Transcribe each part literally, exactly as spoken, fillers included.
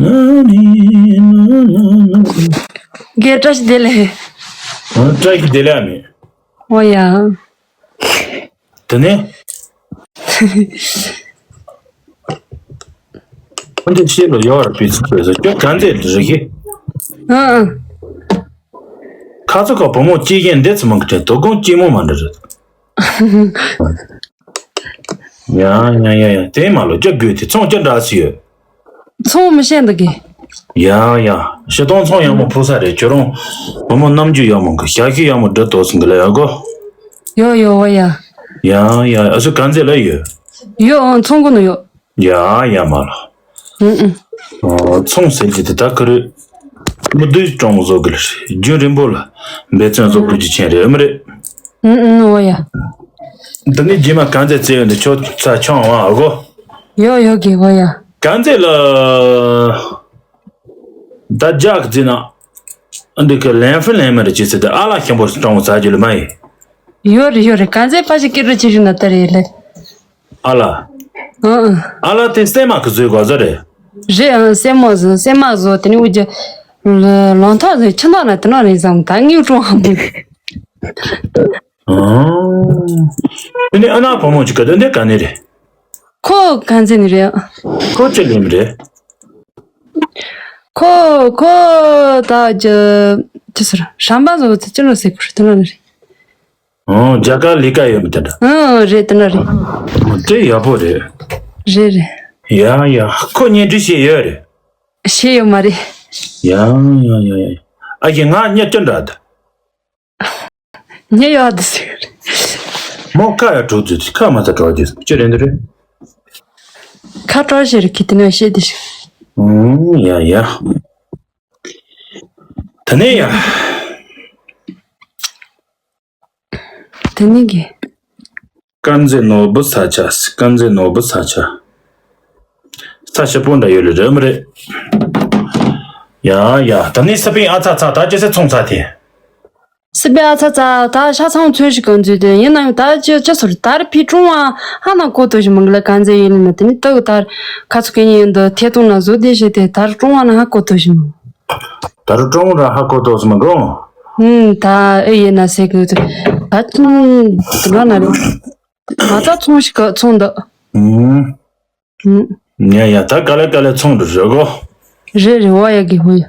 རྒན་བཀྲ་ཤིས་བདེ་ལེགས། ཨ། བཀྲ་ཤིས་བདེ་ལེགས་ཨ་མས། ཨོ་ཡ། དེ་ནས། ཁོ་འདི་ཤེས་ལ་ཡོད་ར་པི་ཚིག་པས་སོ་ཁྱོད་ག་འདྲས་རེད་ཤེས། ཨ་ཨ། ཁ་ཚོ་ཁ་བུ་མོ་སྐྱེས་རྒན་འདི་ཚོ་མང་གི་དྲན་དོ་དགོང་སྐྱེས་མོ་མ་འདྲ་རེད། ཡ་ཡ་ཡ་ཡ། དེ་མ་ལོ་ཅག་དགོས་དེ་ཚོང་ཅག་འདྲ་སི་ཡོད། ཚོང་མི་ཤེས་འདུག་གི། ཡ་ཡ། ཤི་སྟོང་ཚོང་ཡག་མོ་ཕུ་ས་རེད་ཁྱོད་རང་། བུ་མོ་རྣམ་འགྱུར་ཡག་མོ་གི་ཞག་ཤི་ཡག་མོ་འདྲ་དོ་སོང་གི་ལ་ཡ་གོ། ཡོ་ཡོ་བ་ཡ། ཡ་ཡ། ཨ་སུ་ག་འཛེ་ལ་ཡོད། ཡོ་ཨང་ཚོང་གོ་ནོ་ཡོ། ཡ་ཡ་མ་ལ། ཨུ་ཨུ། ཨོ་ཚོང་ཟེར་གྱི་དེ་ད་ཁ་རུ། མི་བདུད་སྤྲང་བོ་བཟོ་གི་ལ་རྒྱུན་རིང་པོ་ལ། འབད་བརྩོན་བཟོ་དགོས་ཀྱི་ཆེན་རེད་ཨུ་མི་རེད། ཨུ་ཨུ་བ་ཡ། འདི་ནི་རྗེས་མ་ག་འཛེ་བཙལ་ཡོད་འདི་ཁྱོད་ཚ་ཆང་བ་ཨ་གོ། ཡོ་ཡོ་གི་བ་ཡ། ག་འཛེ་ལ། ད་རྒྱག་རྫི་ན། འདི་གི་ལན་ཧྥི་ལན་མ་རེད་ཅེས་ཟེར་ཏེ་ཨ་ལ་ཤམ་པོ་སྤྲང་བོ་ཟ་རྒྱུ་ལ་མ་ཡིན། ཡོད་རེད་ཡོད་རེད་ག་ཚད་ཕ་ཞིག་སྐད་གྲགས་ཆེ་ཞིག་ན་ལྟ་རེད་ལེ། ཨ་ལ། ཨང་ཨང་། ཨ་ལ་དེ་སྲན་མ་གི་བཟོས་གོ་ཟ་རེད། རེད་ཨང་སྲན་མ་བཟོ་སྲན་མ་བཟོ་དེ་ནི་འུ་ཅག་ལོང་ཐོག་ཟེར་ཁྱི་ནག་ན་དེ་ནག་རེད་བསམ་ད་ངའི་ཀྲུང་ཧ་མོ། ཨང་། དེ་ནི་ཨ་ན་བུ་མོ་ཅིག་ག་དོན་དེ་ག་ནས་རེད། ཁོ་ག་ཚད་ནི་རེད། ཁོ་ཅི་ལེམ་རེད། ཁོ་ཁོ་ད་ཅི་ཅི་ཟེར་ཧྲམ་པ་བཟོ་ཚེ་ཅི་ལོ་ཟེར་ཁུར་དེ་ལོ་ནི་རེད། ཨོ་རྒྱ་གར་ལས་ཀ་ཡོད་མི་དེ་འདྲ། ཨང་རེད་དེ་འདྲ་རེད། དེ་ཡག་པོ་རེད། རེད་རེད། ཡ་ཡ་ཁོ་གཉེན་སྒྲིག་བྱས་ཡོད་རེད། བྱས་ཡོད་མ་རེད། ཡ་ཡ་ཡ་ཡ། ཨ་ཡེ་ང་གཉེན་སྐྱོན་འདྲ་ད། ཉེ་ཡོད་དུ་ཟེར། མོ་ཁ་ཡ་གྲོགས་ཚོས་ཁ་མ་ཚ་གྲོགས་ཀྱི་ཅི་རེད་འདི་རེད། ཁ་གྲོགས་ཞེས་རེད་ཁི་དེ་ནས་བཤད་དེ་ཞིག་ཨུམ་ཡ་ཡ། ད་ནས་ཡ། དེ་ནས་གི། དཀར་མཛེས་ནོར་བུ་ས་ཆ་དཀར་མཛེས་ནོར་བུ་ས་ཆ། ས་ཞིབ་པོ་འདྲ་ཡོད་ལེ་རེད་མི་རེད། ཡ་ཡ་ད་ནི་ས་པིན་ཨ་ཚ་ཚ་ད་ཅི་སེ་ཚོང་ཚ་དེ། སི་པའི་ཨ་ཚ་ཚ་ད་ཤ་ཚང་ཚོས་ཤིག་གང་འཛུལ་དེ་ཡིན་ན་ཡང་ད་ཅི་ཅི་སོར་ད་རི་ཕི་ཀྲུང་བ་ཧ་ན་གོ་ཏོ་ཞིག་མང་གི་ལ་གང་ཟེ་ཡིན་ན་དེ་ནི་ཏོག་ད་ཁ་ཚུ་གི་ཉིན་འདི་ཐེ་ཏུང་ན་བཟོ་དེ་ཞེ་དེ་ད་རི་ཀྲུང་བ་ན་ཧ་གོ་ཏོ་ཞིག་མང་། ད་རི་ཀྲུང་ར་ཧ་གོ་ཏོ་ཞིག་མང་གོ། ཧུམ་ད་ཨེ་ཡིན་ན་སེ་གི་ད་ད་ན་རི་ང་ཚ་ཚོང་ཞིག་ག་ཚོང་འདི། ཧུམ། ཡ་ཡ་ད་ག་ལེ་ག་ལེ་ཚོང་འགྲོ་རེད་གོ། རེད་རེད་འོ་ཡ་གི་འོ་ཡ།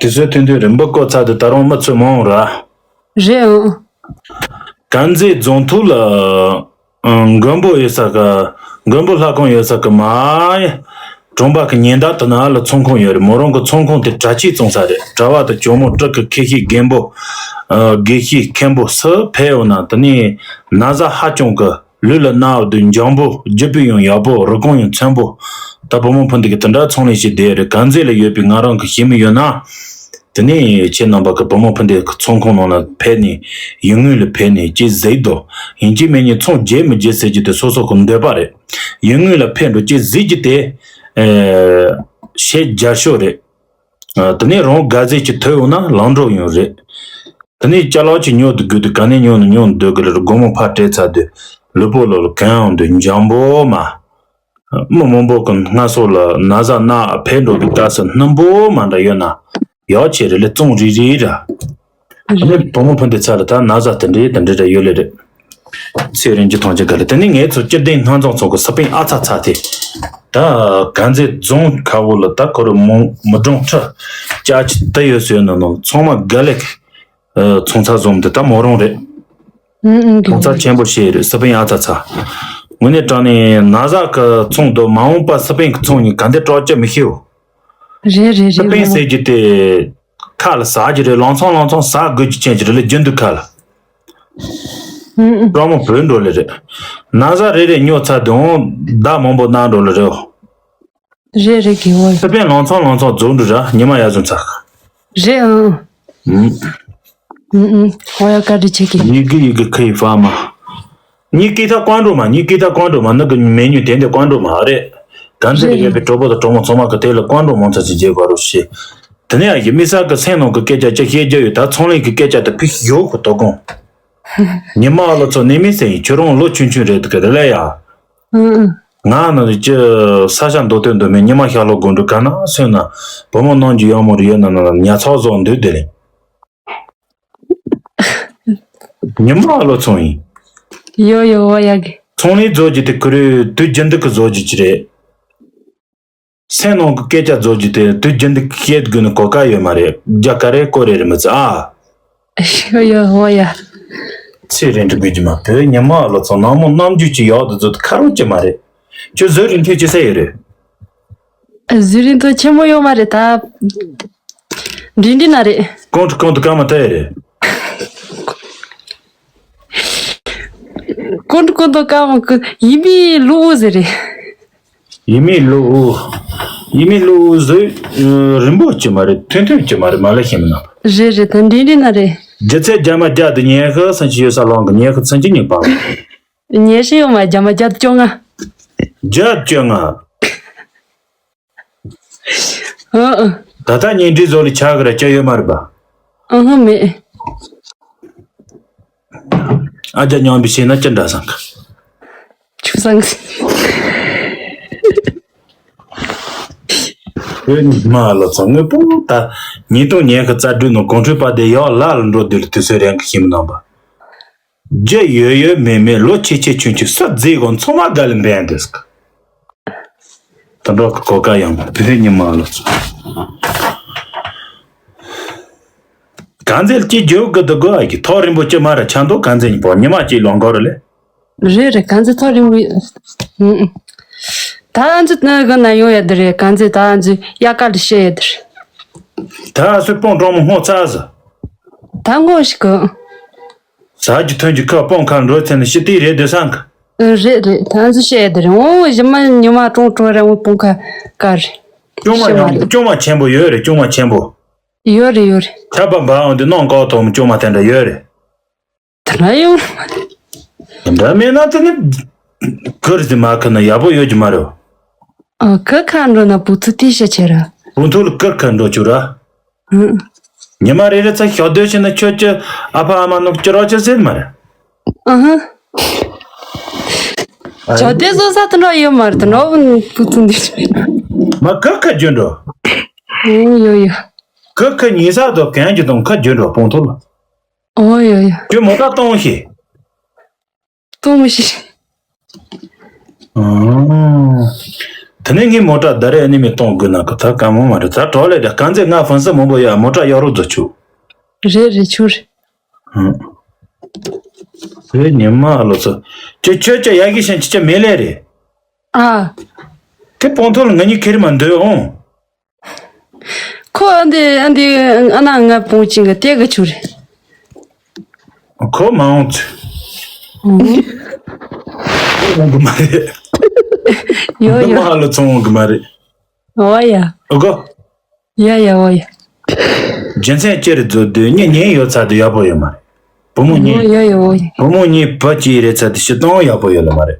དུས་ཚོད་ཐུང་ཐུང་རིམ་པ་བསྐོར་ཚར་དུས་ད་རུང་མི་ཚོད་མང་ར། རེད་ཨང་། དཀར་མཛེས་རྫོང་ཐོག་ལ། མགོན་པོ་ཡོད་ས་གི་མགོན་པོ་ལྷ་ཁང་ཡོད་ས་གི་མ། གྲོང་པ་གི་ཉེ་འདབས་དུ་ན་ལ་ཚོང་ཁང་ཡོད་རེད། མོ་རང་གི་ཚོང་ཁང་དེ་གྲྭ་ཆས་བཙོང་ས་རེད། གྲྭ་བ་དང་ཇོ་མོ་སྤྲུལ་སྐུ་མཁས་ཤིང་རྒན་པོ། དགེ་བཤེས་མཁན་པོ་སུ་ཕེབས་ཡོང་ན་དེ་ནས་ན་བཟའ་ཧ་ཅང་གི་ལུས་ལ་གནག་བདུད་འཇམ་པོ་རྒྱུ་སྤུས་ཡང་ཡག་པོ་རུས་ཁུངས་ཡང་ཚིམ་པོ། ད་བུ་མོ་ཕུ་འདི་གི་དེ་འདྲ་ཚོང་ལས་བྱེད་བསྡད་རེད། དཀར་མཛེས་ལ་ཡོད་པའི་ང་རང་གི་ཤེས་མི་ཡོད་ན། དེ་ནས་ཁྱེད་རྣམ་པ་གི་བུ་མོ་ཕུ་འདི་གི་ཚོང་ཁང་ནང་ལ་ཕེབས་ནས་ཡུལ་དངོས་ལ་ཕེབས་ནས་ཅིག་གཟིགས་དོ། ཡིན་གཅིག་མིན་གཉིས་ཚོང་རྒྱས་མི་རྒྱས་ཟེར་རྒྱུ་དེ་སོ་སོ་གི་འདོད་པ་རེད། ཡུལ་དངོས་ལ་ཕེབས་འགྲོ་ཅིག་གཟིགས་རྒྱུ་དེ། ཞེ་རྒྱར་ཤོག་རེད། དེ་ནས་རང་དགའ་ཟས་ཅིག་ཐོས་འོང་ན་ལམ་འགྲོ་ཡོང་རེད། དེ་ནས་ཅ་ལག་ཅིག་ཉོ་དུ་དགོས་དུས་ག་ནས་ཉོ་ནས་ཉོ་འདོད་གི་ལ་སྒོར་མོ་ཕར་སྤྲད་ཚར་དུས་ལུས་པོ་ལོ་ལ་གང་ཡོང་དུས་འཇམ་པོ་མ། མི་མང་པོ་གི་སྔ་སོ་ལ་ན་བཟའ་ན་ཕེབས་འགྲོ་གི་སྐབས་སུ་སྣུམ་པོ་མ་འདྲ་ཡོད་ན་ཡག་ཆེ་རེད་ལེ་བཙོང་རིག་རིག་ར། ཨ་ནི་བུ་མོ་ཕུ་འདི་ཚ་ལ་ད་ན་བཟའ་དེ་འདྲའི་དེ་འདྲའི་ར་ཡོད་ལེ་རེད། ཚེ་རིང་གི་ཐང་ཆེན་ག་ལེ་དེ་ནི་ངའི་ཚོ་སྤྱི་བདེ་སྣ་ཚོགས་ཚོགས་གི་ས་པིན་ཨ་ཚ་ཚ་དེ། ད་ག་ཚེ་རྫོང་ཁ་བོ་ལ་ད་ཁོ་རུ་མོ་མི་གྲོང་ཁྲི་ཅག་ཅི་ད་ཡོད་སོད་ནོ་ནོ་ཚང་མ་ག་ལེ་ཚོང་ཚ་བཟོམ་དེ་ད་མོ་རང་རེད། ཚོང་ཚ་ཆེན་པོ་ཞེ་རེད་ས་པིན་ཨ་ཚ་ཚ། དངོས་གནས་དྲང་ནས་ན་བཟའ་གི་ཚོང་དུ་མ་འོངས་པ་ས་པིན་གི་ཚོང་གཉིས་ག་འདི་གྲོགས་ཅི་མི་ཤེས་འོ། རེད་རེད་ས་པིན་རེད་ཟེར་རྒྱུ་དེ། ཁ་ལ་ཟ་རྒྱུ་རེད་ལང་ཚང་ལང་ཚང་ཟ་དགོས་རྒྱུ་ཅན་གྱི་རེད་ལ་རྒྱུན་དུ་ཁ་ལ། ཀྲོང་མོ་བོད་འགྲོ་ལེ་རེད། ན་བཟའ་རེ་རེ་ཉོ་ཚར་དུས་འོང་བདག་མང་པོ་གནང་འགྲོ་ལེ་རེད། རེད་རེད་དགེ་བ། ས་པན་ལང་ཚང་ལང་ཚང་རྫོགས་འགྲོ་ར་ཉི་མ་ཡར་སོང་ཚར། རེད་ཨང་། ཨུམ། ཨུམ་ཨུམ། ཧོ་ཡ་བཀའ་དྲིན་ཆེ་གི། ཉི་གི་ཡི་གི་ཁི་ཡི་ཧྥ་མ། ཉི་ཀི་ཐ་ཀོན་འགྲོ་མ་ཉི་ཀི་ཐ་ཀོན་འགྲོ་མ་ནི་གི་མེ་ཉུ་དེ་འདི་ཀོན་འགྲོ་མ་རེད། ག་འདི་ལ་ཡོད་པའི་གྲོགས་པོ་དང་གྲོགས་མོ་ཚང་མ་གི་དེ་ལ་ཀོན་འགྲོ་མང་ཚ་ཅིག་རྒྱལ་དགོས་རོགས་ཞེས། དེ་ནས་ཡ་ཡི་མི་ས་གི་སེམས་ནང་གི་སྐད་ཆ་ཅི་བཤད་རྒྱུ་ཡོད་ད་ཚོང་ལས་ཀྱི་སྐད་ཆ་དེ་ཕི་ཡོད་གི་དོ་དགོང་། ཉི་མ་ཨ་ལོ་ཚོ་ནི་མི་སེ་ཡིན་ཁྱོད་རང་ལོ་ཆུང་ཆུང་རེད་གི་རེད་ལ་ཡ། ཨུ་ཨུ། ང་ནི་ཅི་ས་ཆ་མདོ་སྟོད་མདོ་སྨད་ཉི་མ་ཤར་ལྷོ་སྒང་དྲུག་ག་ན་སོང་ན་བུ་མོ་ནམ་རྒྱུན་ཡག་མོ་རེ་ཡོད་ན་ན་ན་ཉར་ཚགས་བཟོ་འདོད་དེ་ལེ། ཉི་མ་ཨ་ལོ་ཚོང་ཡིན། ཡོ་ཡོ་བ་ཡ་གི། ཚོང་ལས་བཟོ་རྒྱུ་དེ་ཁུ་རེ་དུས་རྒྱུན་དུ་གི་བཟོ་རྒྱུ་ཅི་རེད། སེམས་ནང་གི་སྐད་ཆ་བཟོ་རྒྱུ་དེ་དུས་རྒྱུན་དུ་གི་བཤད་དགོས་ནི་གོ་སྐབས་ཡོད་མ་རེད། རྒྱ་ག་རེ་གོ་རེ་རེད་མི་ཚེ་ཨ། ཡོ་ཡོ་བ་ཡ། ཚེ་རིང་དུ་དགོས་ཀྱི་མ་བོད་ཉི་མ་ཨ་ལོ་ཚོང་ནང་མོ་ནམ་རྒྱུན་གྱི་ཡག་ཏུ་བཟོ་དུ་ཁ་རོག་ཅི་མ་རེད། ཁྱོད་བཟོ་རིན་ཐོས་ཅི་ས་ཡོད་རེད། བཟོ་རིན་ཐོ་ཆེན་མོ་ཡོད་མ་རེད་ད། འདི་འདི་ན་རེད། གོང་དུ་གོང་དུ་ཀ་མ་ཐལ་རེད། གོང་དུ་གོང་དུ་ཀ་མ་ཀུ་ཡིན་པའི་ལུག་འུ་ཟེར་རེད། ཡིན་མའི་ལུག་འུ། ཡིན་མའི་ལུག་འུ་ཟོས། རིན་པོ་ཅི་མ་རེད། ཐོན་ཐོན་ཅི་མ་རེད། མ་ལ་ཤེས་མི་ན། རེད་རེད་ད་འདི་འདི་ན་རེད། རྒྱུ་ཚད་རྒྱ་མ་བརྒྱ་དུ་ཉན་ཤི་སང་ཆི་ཡོད་ས་ལོང་གི་ཉན་ཤི་ཚན་ཆི་ཉིན་པ། ཉན་ཤི་ཡོད་མ་རྒྱ་མ་བརྒྱ་དུ་བཅོ་ལྔ། བརྒྱ་དུ་བཅོ་ལྔ། ཨ་ཨ། ད་ལྟ་ཉིན་འདྲི་བཟོ་ལི་ཆག་གི་ར་ཅི་ཡོད་མ་རེད་པ། ཨ་ཧ་མེད། ཨ་ཅག་མཉམ་པའི་ཤེས་ན་ཅི་འདྲ་བསམ་གི། ཆུ་བཟང་གི། བོད་ཉི་མ་ལོ་ཚང་དངོས་པོ་ད་ཉིས་སྟོང་ཉི་ཤུ་རྩ་དྲུག་ནང་གོང་འཕྲོས་པ་དེ་ཡག་ལ་ལ་འགྲོ་དུས་ལ་དུས་ཚོད་རན་གི་ཤེས་མི་ནང་པ། རྒྱུ་ཡོད་ཡོད་མེད་མེད་ལོ་ཆེ་ཆེ་ཆུང་ཆུང་སུ་རྫིག་གོ་ཚང་མ་དགའ་ལ་འབེན་འདུག་ད་འགྲོ་གི་གོ་ཀ་ཡང་བོད་ཉི་མ་ལོ་ཚོ། གང་ཚེ་ལ་ཅི་རྒྱུ་གི་འདུག་གོ་ཨ་གི་ཐོག་རིང་པོ་ཅི་མ་ར་ཆ་འདུག་གང་ཚེ་ཉི་པོ་ཉི་མ་གཅིག་ལོང་གོ་ར་ལེ། རེད་རེད་གང་ཚེ་ཐོག་རིང་པོ། ད་ཨ་ཚེ་ན་ག་ན་ཡོང་ཡ་དེ་རེད་གང་ཚེ་ད་ཨ་ཚེ་ཡ་ཀ་ལ་བཤད་ཡ་དེ་རེད། ད་ཨ་སུ་སྤུན་གྲོགས་མོ་སྔོ་ཚ་ཟ། ད་ངོ་ཞིག་གི། ཟ་རྒྱུ་ཐོན་རྒྱུ་ཁ་སྤུན་ཁ་འགྲོ་ཚེ་ནི་ཤི་དེ་རེད་འདོད་སང་གི། ཨ་རེད་རེད་ད་ཚོ་བཤད་ཡ་དེ་རེད་འོ་ཞི་མ་ཉི་མ་ཀྲོང་ཀྲོང་ར་འོ་སྤུན་ཁ་ཀ་རེད། ཅུང་མ་ཤི་མ་ཉམས་རེད། ཅུང་མ་ཆེན་པོ་ཡོད་རེད་ཅུང་མ་ཆེན་པོ། ཡོད་རེད་ཡོད་རེད། ཆར་པ་འབབ་འོང་དུས་གནམ་ཀོ་ཐོག་མ་ཅུང་མ་དེ་འདྲ་ཡོད་རེད། དེ་འདྲ་ཡོད་མ་རེད། དེ་འདྲ་མེད་ན་དེ་ནི་གུར་ཟི་མ་ཁ་ན་ཡག་པོ་ཡོད་ཀྱི་མ་རེད། ཨ་ཁ་ཁ་འགྲོ་ན་བུ་ཚུ་ཏི་ཤ་ཆེ་ར། བུ་ཐུ་ལ་གུར་ཁ་འགྲོ་བཅུག་ར། ཨང་། ཉི་མ་རེ་རེ་ཚ་ཞོགས་སྡོད་བྱས་ན་ཁྱོད་ཀྱི་ཨ་ཕ་ཨ་མ་ནུབ་ཀྱི་རོགས་ཅི་ཟེར་མ་རེད། ཨ་ཧ། ཞོགས་སྡོད་བཟོ་ས་དེ་འདྲ་ཡོད་མ་རེད་དེ་འདྲ་བུ་ཚུ་འདི་ཆེ། མ་གུར་ཁ་རྒྱུ་འགྲོ། ཨོ་ཡོ་ཡོ། གུར་ཁ་ཉིན་ས་དོ་གན་གྱི་དང་ཁ་རྒྱུ་འགྲོ་སྤུན་ཐུ་ལ། ཨོ་ཡོ་ཡོ། ཁྱོད་མོ་ཊ་གཏོང་ཤེས། གཏོང་མི་ཤེས། ཨང་། དེ་ནས་ངས་མོ་ཊ་ད་རེས་ཨ་ནི་མི་གཏོང་དགོས་ན་གི་ད་གང་མོ་མ་རེད་ད་གྲོགས་ལས་ད་གང་ཚེ་ང་ཧྥན་སི་མང་པོ་ཡ་མོ་ཊ་གཡོག་རོགས་མཛད་ཆུ། རེད་རེད་ཆུ་རེད། ཨང་། བོད་ཉི་མ་ལོ་ཚོ། ཁྱོད་ཁྱོད་ཀྱི་ཡ་གི་ཤན་ཁྱི་ཁྱི་མེད་ལེ་རེད། ཨ། དེ་སྤུན་ཐུ་ལ་ང་གཉིས་ཁེར་མ་འདོད་འོང་། ཁོ་ཨ་འདི་ཨ་འདི་ཨ་ན་ང་སྤུན་ཅིང་ག་ཏེ་ག་ཆུ་རེད། ཁོ་མ་འོང་ཚུ། འོང་གི་མ་རེད། ཡོ་ཡོ། མ་ལ་ཚོང་འོང་གི་མ་རེད། འོ་ཡ། ཨོ་གོ། ཡ་ཡ་འོ་ཡ། རྒྱུ་མཚན་ཅི་རེད་ཚོ་དུས་ངས་ཉན་ཡོད་ཚ་དུ་ཡག་པོ་ཡོད་མ་རེད། བུ་མོ་གཉིས། འོ་ཡ་ཡ་འོ་ཡ། བུ་མོ་གཉིས་བུ་གཅིག་རེད་ཚ་དུ་ཤི་སྟོང་ཡག་པོ་ཡོད་ལ་མ་རེད།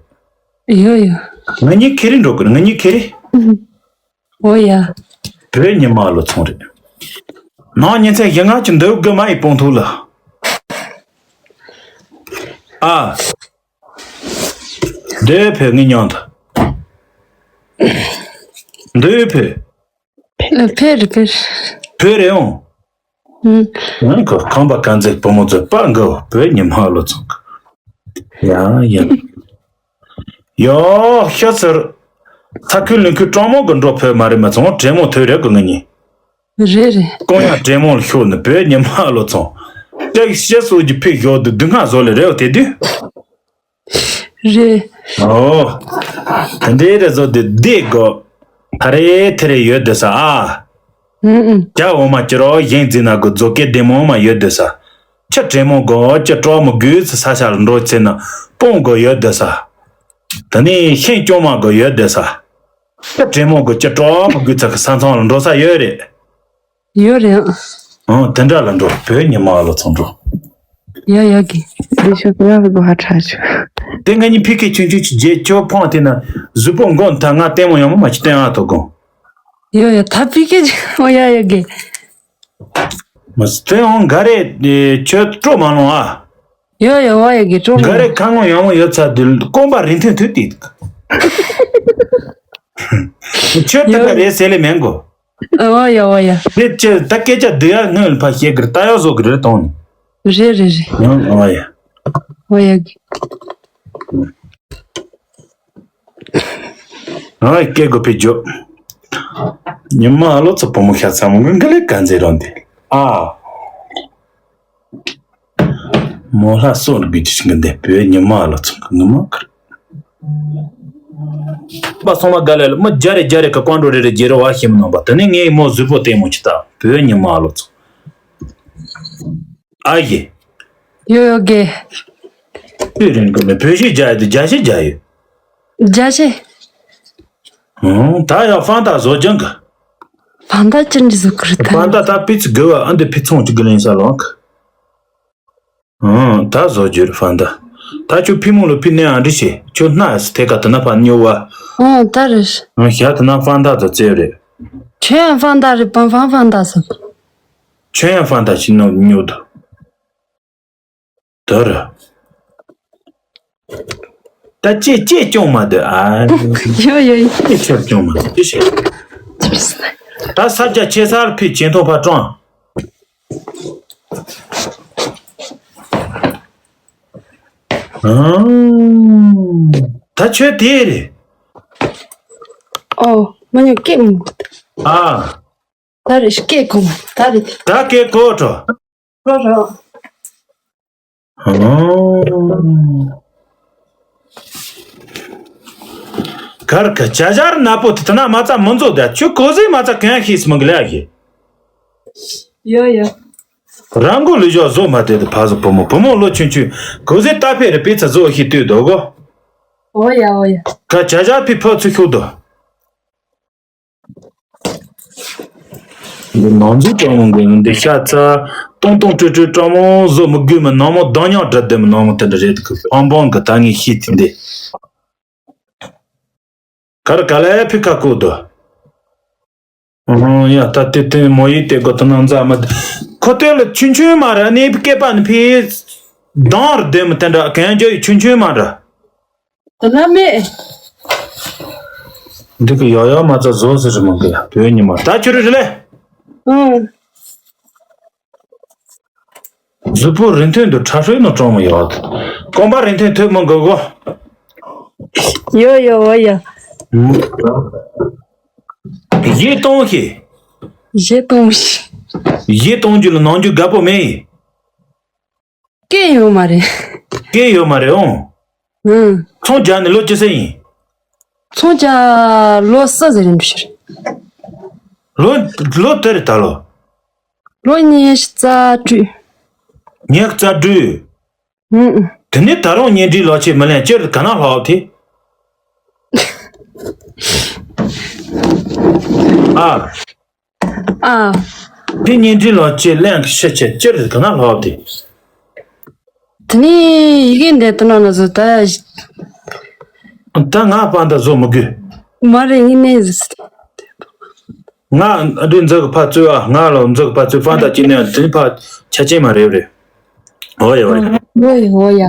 ཡོ་ཡོ། ང་གཉིས་ཁེ་རེ་འགྲོ་གི་རེད་ང་གཉིས་ཁེ་རེ། འོ་ཡ། བོད་ཉི་མ་ལོ་ཚོང་རེད། ནང་ཉིན་མཚན་བཞི་ལྔ་ཅིག་འདུག་གི་མ་ཡི་སྤུན་ཐུ་ལ། ཨ། འདོད་བོད་ངི་མྱོང་ད། འདོད་བོད། ཕེ་རེད་ཕེ་རེད། བོད་རེད་འོང་། ཨུམ། ཁམས་པ་དཀར་མཛེས་བུ་མོ་ཚོ་པ་འགའ་བོད་ཉི་མ་ལོ་ཚོང་གི། ཡ་ཡ། ཡོ་ཤ་ཚར། ཚ་ཁུལ་ལུང་ཁུལ་གྲོང་མོ་གི་འགྲོ་ཕོད་མ་རེད་མ་ཚོང་དྲེད་མོང་ཐོས་རེད་གི་ང་གཉིས། རེད་རེད། ཀོང་ཡང་དྲེད་མོང་ལ་ཤོར་ནས་བོད་ཉི་མ་ལོ་ཚོང་། ཏེག་ཤ་སོགས་ཀྱི་ཕི་ཞོག་དུ་སྡུག་བསྔལ་བཟོ་ལེ་རེད་དེ་དུས། རེད། ཨོ། དེ་འདྲའི་རེ་བཟོ་དེ་བདེ་དགོ། ཐ་རེ་ཐེ་རེ་ཡོད་དེ་ས་ཨ། ཨུ་ཨུ། ཇ་འོ་མ་ཅི་རོ་གཞན་འཛིན་ན་གི་རྫོ་སྐད་བདེ་མོ་མ་ཡོད་དེ་ས། ཁྱི་དྲེད་མོང་གོ་ཁྱི་གྲོགས་མོ་དགོས་ཚེ་ས་ཆ་ལ་འགྲོ་ཚེ་ན་སྤུན་གོ་ཡོད་དེ་ས། དེ་ནས་ཤིང་སྐྱོང་མ་གོ་ཡོད་དེ་ས། ཁྱི་དྲེད་མོང་གོ་ཁྱི་གྲོགས་མོ་དགོས་ཚེ་གི་ས་མཚམས་ལ་འགྲོ་ས་ཡོད་རེད། ཡོད་རེད། ཨང་དེ་འདྲ་ལ་འགྲོ་བོད་ཉི་མ་ལོ་ཚང་འགྲོ། ཡ་ཡ་གི། དེ་ཤོད་ང་གི་སྒོ་ཧ་ཁྲ་ཆུ། དེ་ང་གཉིས་ཕི་ཁེ་ཆུང་ཆུང་ཅིག་རྗེས་ཁྱོད་ཕོང་དེ་ན་གཟུགས་པོ་མགོ་མཐའ་ང་ལྟད་མོ་ཡང་མོ་མ་ཅི་བསྟན་ཨ་ཐོ་དགོང་། ཡོ་ཡོ་ད་ཕི་ཁེ་ཅིག་ཨོ་ཡ་ཡ་གི། མ་སྟོན་འོང་ག་རེ་ཁྱོད་སྤྲོ་མ་ལོང་ཨ། ཡོ་ཡོ་ཨོ་ཡ་གི་སྤྲོ་མ་ག་རེ་ཁ་ངོ་ཡང་མོ་ཡོད་ཚ་དུ་རྐང་པ་རིན་ཐུང་ཐུ་ཏི། ཁྱོད་དེ་ག་རེད་ཟེར་ལེ་མེན་གོ། ཨོ་ཡ་ཨོ་ཡ། དེ་ཅི་ད་སྐད་ཆ་བསྡུ་ཡ་སྔོན་ལ་ཕ་ཤེས་གི་ད་ཡག་བཟོ་གི་རེད་དོང་ནི། རེད་རེད་རེད། ཡང་ཨོ་ཡ། ཨོ་ཡ་གི། ཨ་སྐད་གོ་ཕི་ཇོ། ཉི་མ་ཨ་ལོ་ཚོ་བུ་མོ་ཤ་ཚ་མོ་ངུ་འགི་ལེ་ག་འཛེ་རོ་འདི། ཨ། མོ་ལྷ་སོ་རུ་བི་ཏི་ཤི་འདི་བོད་ཉི་མ་ཨ་ལོ་ཚོ་ངུ་མ་ཁར། པ་སོང་མ་ག་ལེ་ལ་མི་རྒྱ་རེ་རྒྱ་རེ་ག་ཀོང་འགྲོ་རེ་རེ་རྒྱལ་རོ་བ་ཤེས་མི་ནང་པ་དེ་ནས་ངའི་མོ་གཟུགས་པོ་ལྟད་མོ་ཅི་ལྟ་བོད་ཉི་མ་ཨ་ལོ་ཚོ། ཨ་ཡེ། ཡོ་ཡོ་གེ། དུས་རིང་གི་མི་བོད་གཞས་རྒྱག་ཡོད་དུ་རྒྱ་གཞས་རྒྱག་ཡོད། རྒྱ་གཞས། ཧུང་ད་ཡང་ཧྥང་ཏ་བཟོ་སྦྱང་གི། ཧྥང་ཏ་ཅི་འདྲ་བཟོ་གི་རེད་ད། ཧྥང་ཏ་ད་ཕི་ཚི་དགོས་བ་ཨ་འདི་ཕི་ཚོང་ཅི་དགོས་ལེན་ས་ལོང་གི། ཧུང་ད་བཟོ་རྒྱུ་རེད་ཧྥང་ཏ། ད་ཁྱོད་ཕི་མོ་ལ་ཕི་ནས་ཨ་འདྲི་བྱེད་ཁྱོད་སྣ་ཐད་ཀ་དུ་ན་ཕ་ཉོ་བ། ཨོ་ད་རེད། ཧུང་ཞག་དུ་ན་ཧྥང་ཏ་དུ་བཙལ་རེད། ཁྱོད་ཡང་ཧྥང་ཏ་རེད་པང་ཧྥང་ཧྥང་ཏ་ཟེར། ཁྱོད་ཡང་ཧྥང་ཏ་ཅི་ནོ་ཉོ་དུ། དོར། ད་ཅེས་ཅེས་སྐྱོང་མ་འདོད་ཨ། ཡོ་ཡོ་ཡོ། ཅེས་ཆབ་སྐྱོང་མ་འདོད་ཅེས་བྱེད། ད་ས་རྒྱ་ཆེ་སར་ཕི་ཆེན་ཐོག་ཕ་ཀྲོང་། ཨང་། ད་ཆོས་དེ་རེད། ཨོ། མ་ཉོ་སྐད་མོ། ཨ། ད་རེ་སྐད་གོ་མ་ད་རེ་དེ། ད་སྐད་གོ་འགྲོ། རོ་རོ། ཨང་། གར་ག་ཇ་ཇར་ན་པོ་དེ་ད་ན་མ་ཚ་མི་འཛོ་ད་ཆུ་གོ་ཟེ་མ་ཚ་གང་ཤེས་མི་གི་ལ་ཡེ། ཡོ་ཡོ། རང་གོ་ལུས་ཞོག་བཟོ་མ་དེ་དུ་ཕ་བཟོ་བུ་མོ་བུ་མོ་ལོ་ཆུན་ཆུན་གོ་ཟེ་ཏ་ཕེ་རེ་པེ་ཚ་བཟོ་ཤི་ཏུས་དོ་གོ། ཨོ་ཡ་ཨོ་ཡ། ག་ཇ་ཇར་ཕི་ཕོ་ཚུ་ཤུག་དོ། འདི་ནང་འཛུལ་སྤྲང་མོ་འགོ་འདི་ཤ་ཚ། ཏོང་ཏོང་ཀྲུ་ཀྲུ་སྤྲང་མོ་བཟོ་མི་དགོས་མི་ནང་མོ་གདང་ཉག་འདྲ་ལྡེ་མི་ནང་མོ་དེ་འདྲ་རེད་འདུག་ཕང་ཕང་གི་ད་ངས་ཤེས་ཐིག་འདི། གར་ག་ལ་ཕི་ཁ་བཀོད་དོ། ཨོ་ཡ་ད་དེ་དེ་མོ་ཡིས་དེ་གོ་ད་ནང་ཛ་མ། ཁོ་དེ་ལ་ཆུན་ཆུན་མ་ར་ནི་སྐེད་པ་ནི་ཕི། གདང་ར་ལྡེ་མི་དེ་འདྲ་གན་རྒྱ་ཡི་ཆུན་ཆུན་མ་འདྲ། དེ་ན་མེད། འདི་གི་ཡག་ཡག་མ་རྩ་བཟོ་ཟེར་རི་མོ་གི་བོད་ཉི་མ་ད་ཁྱོད་རི་རི་ལེ། ཨང་། གཟུགས་པོ་རིན་ཐོན་དུ་ཁྲ་ཧྲོལ་ནང་གྲོང་མི་ཡོད། རྐང་པ་རིན་ཐོན་ཐོས་མི་དགོས་གོ། ཡོ་ཡོ་ཨོ་ཡ། གཞས་གཏོང་ཤེས། གཞས་གཏོང་ཤེས། གཞས་གཏོང་རྒྱུ་ལ་ནང་རྒྱུ་དགའ་པོ་མེད་ཡིན། སྐད་ཡོད་མ་རེད། སྐད་ཡོད་མ་རེད་ཨོང་། ཨང་། ཚོང་རྒྱག་ནས་ལོ་ཅི་ཟེར་ཡིན། ཚོང་རྒྱག་ལོ་གསུམ་ཟེར་རིན་འདུག་ཕྱིར། ལོ་ལོ་དེ་རེད་ད་ལོ། ལོ་ཉི་ཤུ་རྩ་དྲུག་ཉི་ཤུ་རྩ་དྲུག་ཨང་། དེ་ནས་ད་རུང་གཉེན་སྒྲིག་ལོ་ཆེ་མི་ལེན་ཅི་རེད་ག་ན་ལྷག་དེ། ཨ། ཨ། དེ་གཉེན་སྒྲིག་ལོ་ཆེ་ལེན་ཤི་ཆེ་ཅི་རེད་ག་ན་ལྷག་དེ། དེ་ནས་ཡི་གེ་འདི་ལྟ་ན་ན་ཟོ་ད། ད་ང་པ་འདི་བཟོ་མི་དགོས། མ་རེད་ངས་ནས་ཟེར། ང་འདི་འཛི་གི་ཕ་བཙོས་ཨ་ང་ལ་འཛི་གི་ཕ་བཙོས་པ་འདི་ཅི་ནས་དེ་ཕ་ཆ་ཆེན་མ་རེད་རེད། ཨོ་ཡ་ཨོ་ཡ། ཨོ་ཡ་ཨོ་ཡ།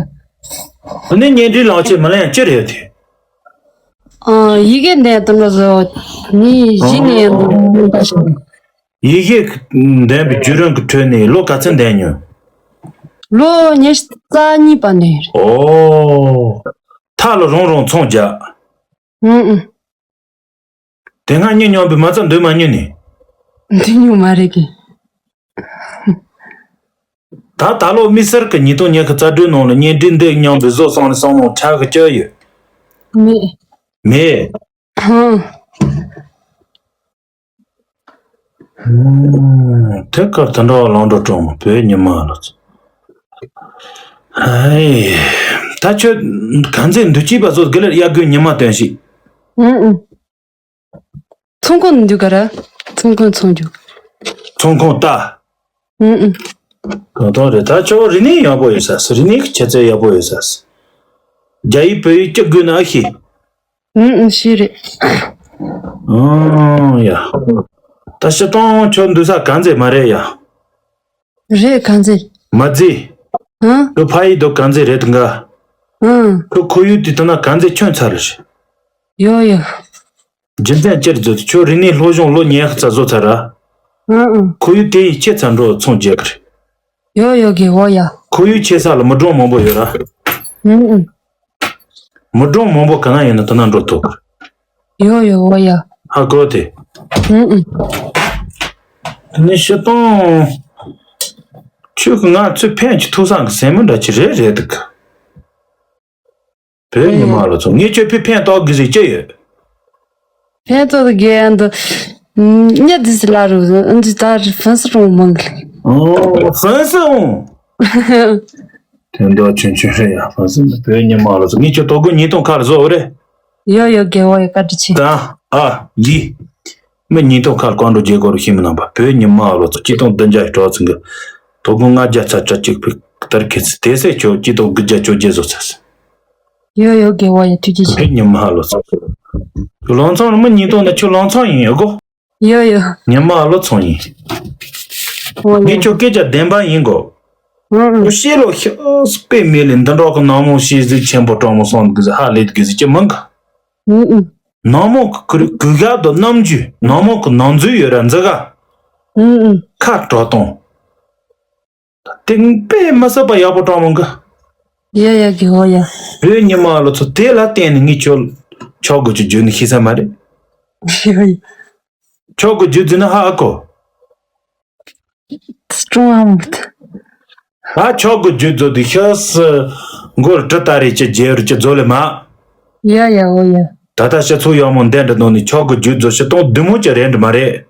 དེ་ནས་གཉེན་སྒྲིག་ལོ་ཆེ་མི་ལེན་ཅི་རེད་དེ། ཨ་ཡི་གེ་འདི་ལྟ་ན་ཟོ། ནི་གཞི་ནས་ཡང་འདུག་ཡེ་ཤེས་ལྡན་པའི་བརྒྱུད་རིམ་གྱི་ཁྲོད་ནས་ལོ་ག་ཚོད་འདས་མྱོང་། ལོ་ཉི་ཤུ་རྩ་གཉིས་པ་འདས་རེད། ཨོ། ཐག་ལ་རོང་རོང་ཚོང་རྒྱག་ཨུ་ཨུ། དེ་སྔ་གཉིད་མྱོང་པའི་མ་རྩ་འདོད་མ་མྱོང་ནི། འདི་མྱོང་མ་རེད་གི། ད་ད་ལོ་དམིགས་བསལ་གྱི་ཉིས་སྟོང་ཉི་ཤུ་རྩ་དྲུག་ནང་ལ་གཉེན་སྒྲིག་འདི་མཉམ་དུ་བཟོ་སོང་ནས་བསམ་བློ་འཁྲབ་གི་བཅར་ཡོད། མེད། མེད། ཧང་། དེ་སྐབས་དེ་འདྲ་བ་ལང་འགྲོ་གྲོང་བོད་ཉི་མ་ལ། ཧའི། ད་ཁྱོད་གང་ཚེ་འདུ་སྐྱིད་པ་ཚོ་དགེ་ལེར་གཡར་དགོས་ཉི་མ་སྟོན་ཞིག་ཨུ་ཨུ། ཚོང་ཁང་འདུག་ག་ར། ཚོང་ཁང་ཚོང་རྒྱུ། ཚོང་ཁང་ལྟ། ཨུ་ཨུ། གང་ཐོག་རེད་ད་ཁྱོད་རི་ནི་ཡག་པོ་ཡོད་ས་སི་རི་ནི་ཁྱེད་ཚོ་ཡག་པོ་ཡོད་ས་སི། རྒྱ་ཡིག་བོད་ཡིག་སྐྱོ་དགོས་ན་ཨ་ཤི། ཨུ་ཨུ་ཤི་རེད། ཨང་ཡ། ད་སྤྱིར་བཏང་ཁྱོད་འདུག་ས་གང་ཚེ་མ་རེད་ཡ། རེད་གང་ཚེ། མ་ཚེ། ཨང་། ཁྱོད་ཕ་ཡི་དུ་གང་ཚེ་རེད་འགའ། ཨང་། ཁྱོད་ཁོ་ཡུལ་དེ་ལྟ་ན་གང་ཚེ་ཁྱོད་ཚར་རེད། ཡོ་ཡོ། རྒྱུ་མཚན་ཅི་རེད་ཟེར་དུས་ཁྱོད་རིག་གནས་སློབ་སྦྱོང་ལོ་ཉི་ཤུ་རྩ་བཟོ་ཚར་ར། ཨང་ཨང་། ཁོར་ཡུག་དེ་ཡི་ཁྱད་མཚར་འགྲོ་ཚོང་རྒྱག་གི་རེད། ཡོ་ཡོ་གི་འོ་ཡ། ཁོར་ཡུག་ཁྱད་མཚར་ལ་མི་གྲངས་མང་པོ་ཡོད་ར། ཨང་ཨང་། མི་གྲངས་མང་པོ་ག་ན་ཡོད་ན་དེ་ན་འགྲོ་ཐུབ་གི་རེད། ཡོ་ཡོ་འོ་ཡ། ཧ་གོ་དེ། ཨང་ཨང་། ནི་ཤི་སྟོང་། ཁྱོད་ཀྱི་ང་ཚོས་ཕན་གྱི་ཐུགས་བསམ་གི་སེམས་མི་འདྲ་ཅི་རེད་རེད་འདུག་བོད་ཉི་མ་ལོ་ཚོ་ངས་ཁྱོད་ཕི་ཕན་ཏོག་གི་ཟིག་ཅི་ཡོད། ཕན་ཏོག་གི་ཨ་འདི་ཉེ་དི་སི་ལ་རུ་འདི་ད་ཧྥན་སི་རུང་མང་གི། ཨོ་ཧྥན་སི་འོང་། དོན་དག་ཆུང་ཆུང་རེད་ཡ། ཧྥན་སི་འདི་བོད་ཉི་མ་ལོ་ཚོ་ངས་ཁྱོད་ཏོག་གི་ཉིས་སྟོང་ཁ་ལ་བཟོ་འོ་རེད། ཡོ་ཡོ་དགེ་བ་ཡོ་བཀའ་དྲིན་ཆེ། ད་ཨ་ལི། མི་ཉིས་སྟོང་ཁ་ལ་བཀའ་འགྲོ་རྒྱལ་སྐོར་ཤེས་མི་ནང་པ་བོད་ཉི་མ་ལོ་ཚོ་གཅིག་སྟོང་བདུན་བརྒྱ་གྲོགས་ཚང་གི་ཏོག་གི་ལྔ་བརྒྱ་ཚ་ཆ་གཅིག་པའི་ལྟར་ཁེ་ཚི་དེ་སེ་ཁྱོད་གཅིག་སྟོང་དགུ་བརྒྱ་བཅོ་བརྒྱད་བཟོ་ཚར་སོང་། ཡོ་ཡོ་དགེ་བ་ཡོ་ཐུགས་རྗེ་ཆེ། ཕེབས་ཉི་མ་ལོ་ཚོ། ཁྱོད་ལང་ཚང་རུ་མི་ཉིས་སྟོང་ན་ཁྱོད་ལང་ཚང་ཡིན་ཨ་གོ། ཡོ་ཡོ། ཉི་མ་ལོ་ཚང་ཡིན། འོ་ངས་ཡོ། ཁྱོད་སྐད་ཆ་བདེན་པ་ཡིན་གོ། ཨང་ཨང་། ཁྱོད་ཤེས་ལོ་ཤ་སྤེ་མེ་ལེ་འདི་འདྲ་གི་ནང་མོ་ཤེས་ཟིག་ཆེན་པོ་གྲོང་མོ་སོང་གི་ཟིག་ཧ་ལས་གི་ཟིག་ཅི་མང་གི། ཨང་ཨང་། ནང་མོ་གི་གུ་གུ་ག་དོ་རྣམ་འགྱུར་ནང་མོ་གི་ནང་འཛུལ་ཡོད་ར་འཛི་ག་ཨང་ཨང་། ཁ་གྲོ་གཏོང་། དེང་པས་མི་སྲིད་པ་ཡག་པོ་གྲོང་མོ་གི། ཡ་ཡ་གི་འོ་ཡ། བོད་ཉི་མ་ལོ་ཚོ་དེ་ལ་བརྟེན་ནས་ངས་ཁྱོད་ཆོག་གི་ཅི་རྒྱུ་ནི་ཤེས་ས་མ་རེད། ཡ་ཡ། ཆོག་གི་རྒྱུ་རྫུན་ན་ཧ་ཨ་གོ། སྲུང་ཨ་མོ་ད། ཧ་ཆོག་གི་རྒྱུ་རྫོ་དུ་ཤ་སི་མགོར་གྲི་ལྟ་རེ་ཅི་རྒྱལ་རུ་ཅི་རྫོ་ལེ་མ། ཡ་ཡ་འོ་ཡ། ད་ལྟ་སྤྱི་ཚོགས་ཡག་མོ་འདན་འདྲ་ནང་ནས་ཆོག་གི་རྒྱུ་རྫོ་ཤི་སྟོང་བདུན་མོ་ཅི་རེད་འདྲ་མ་རེད།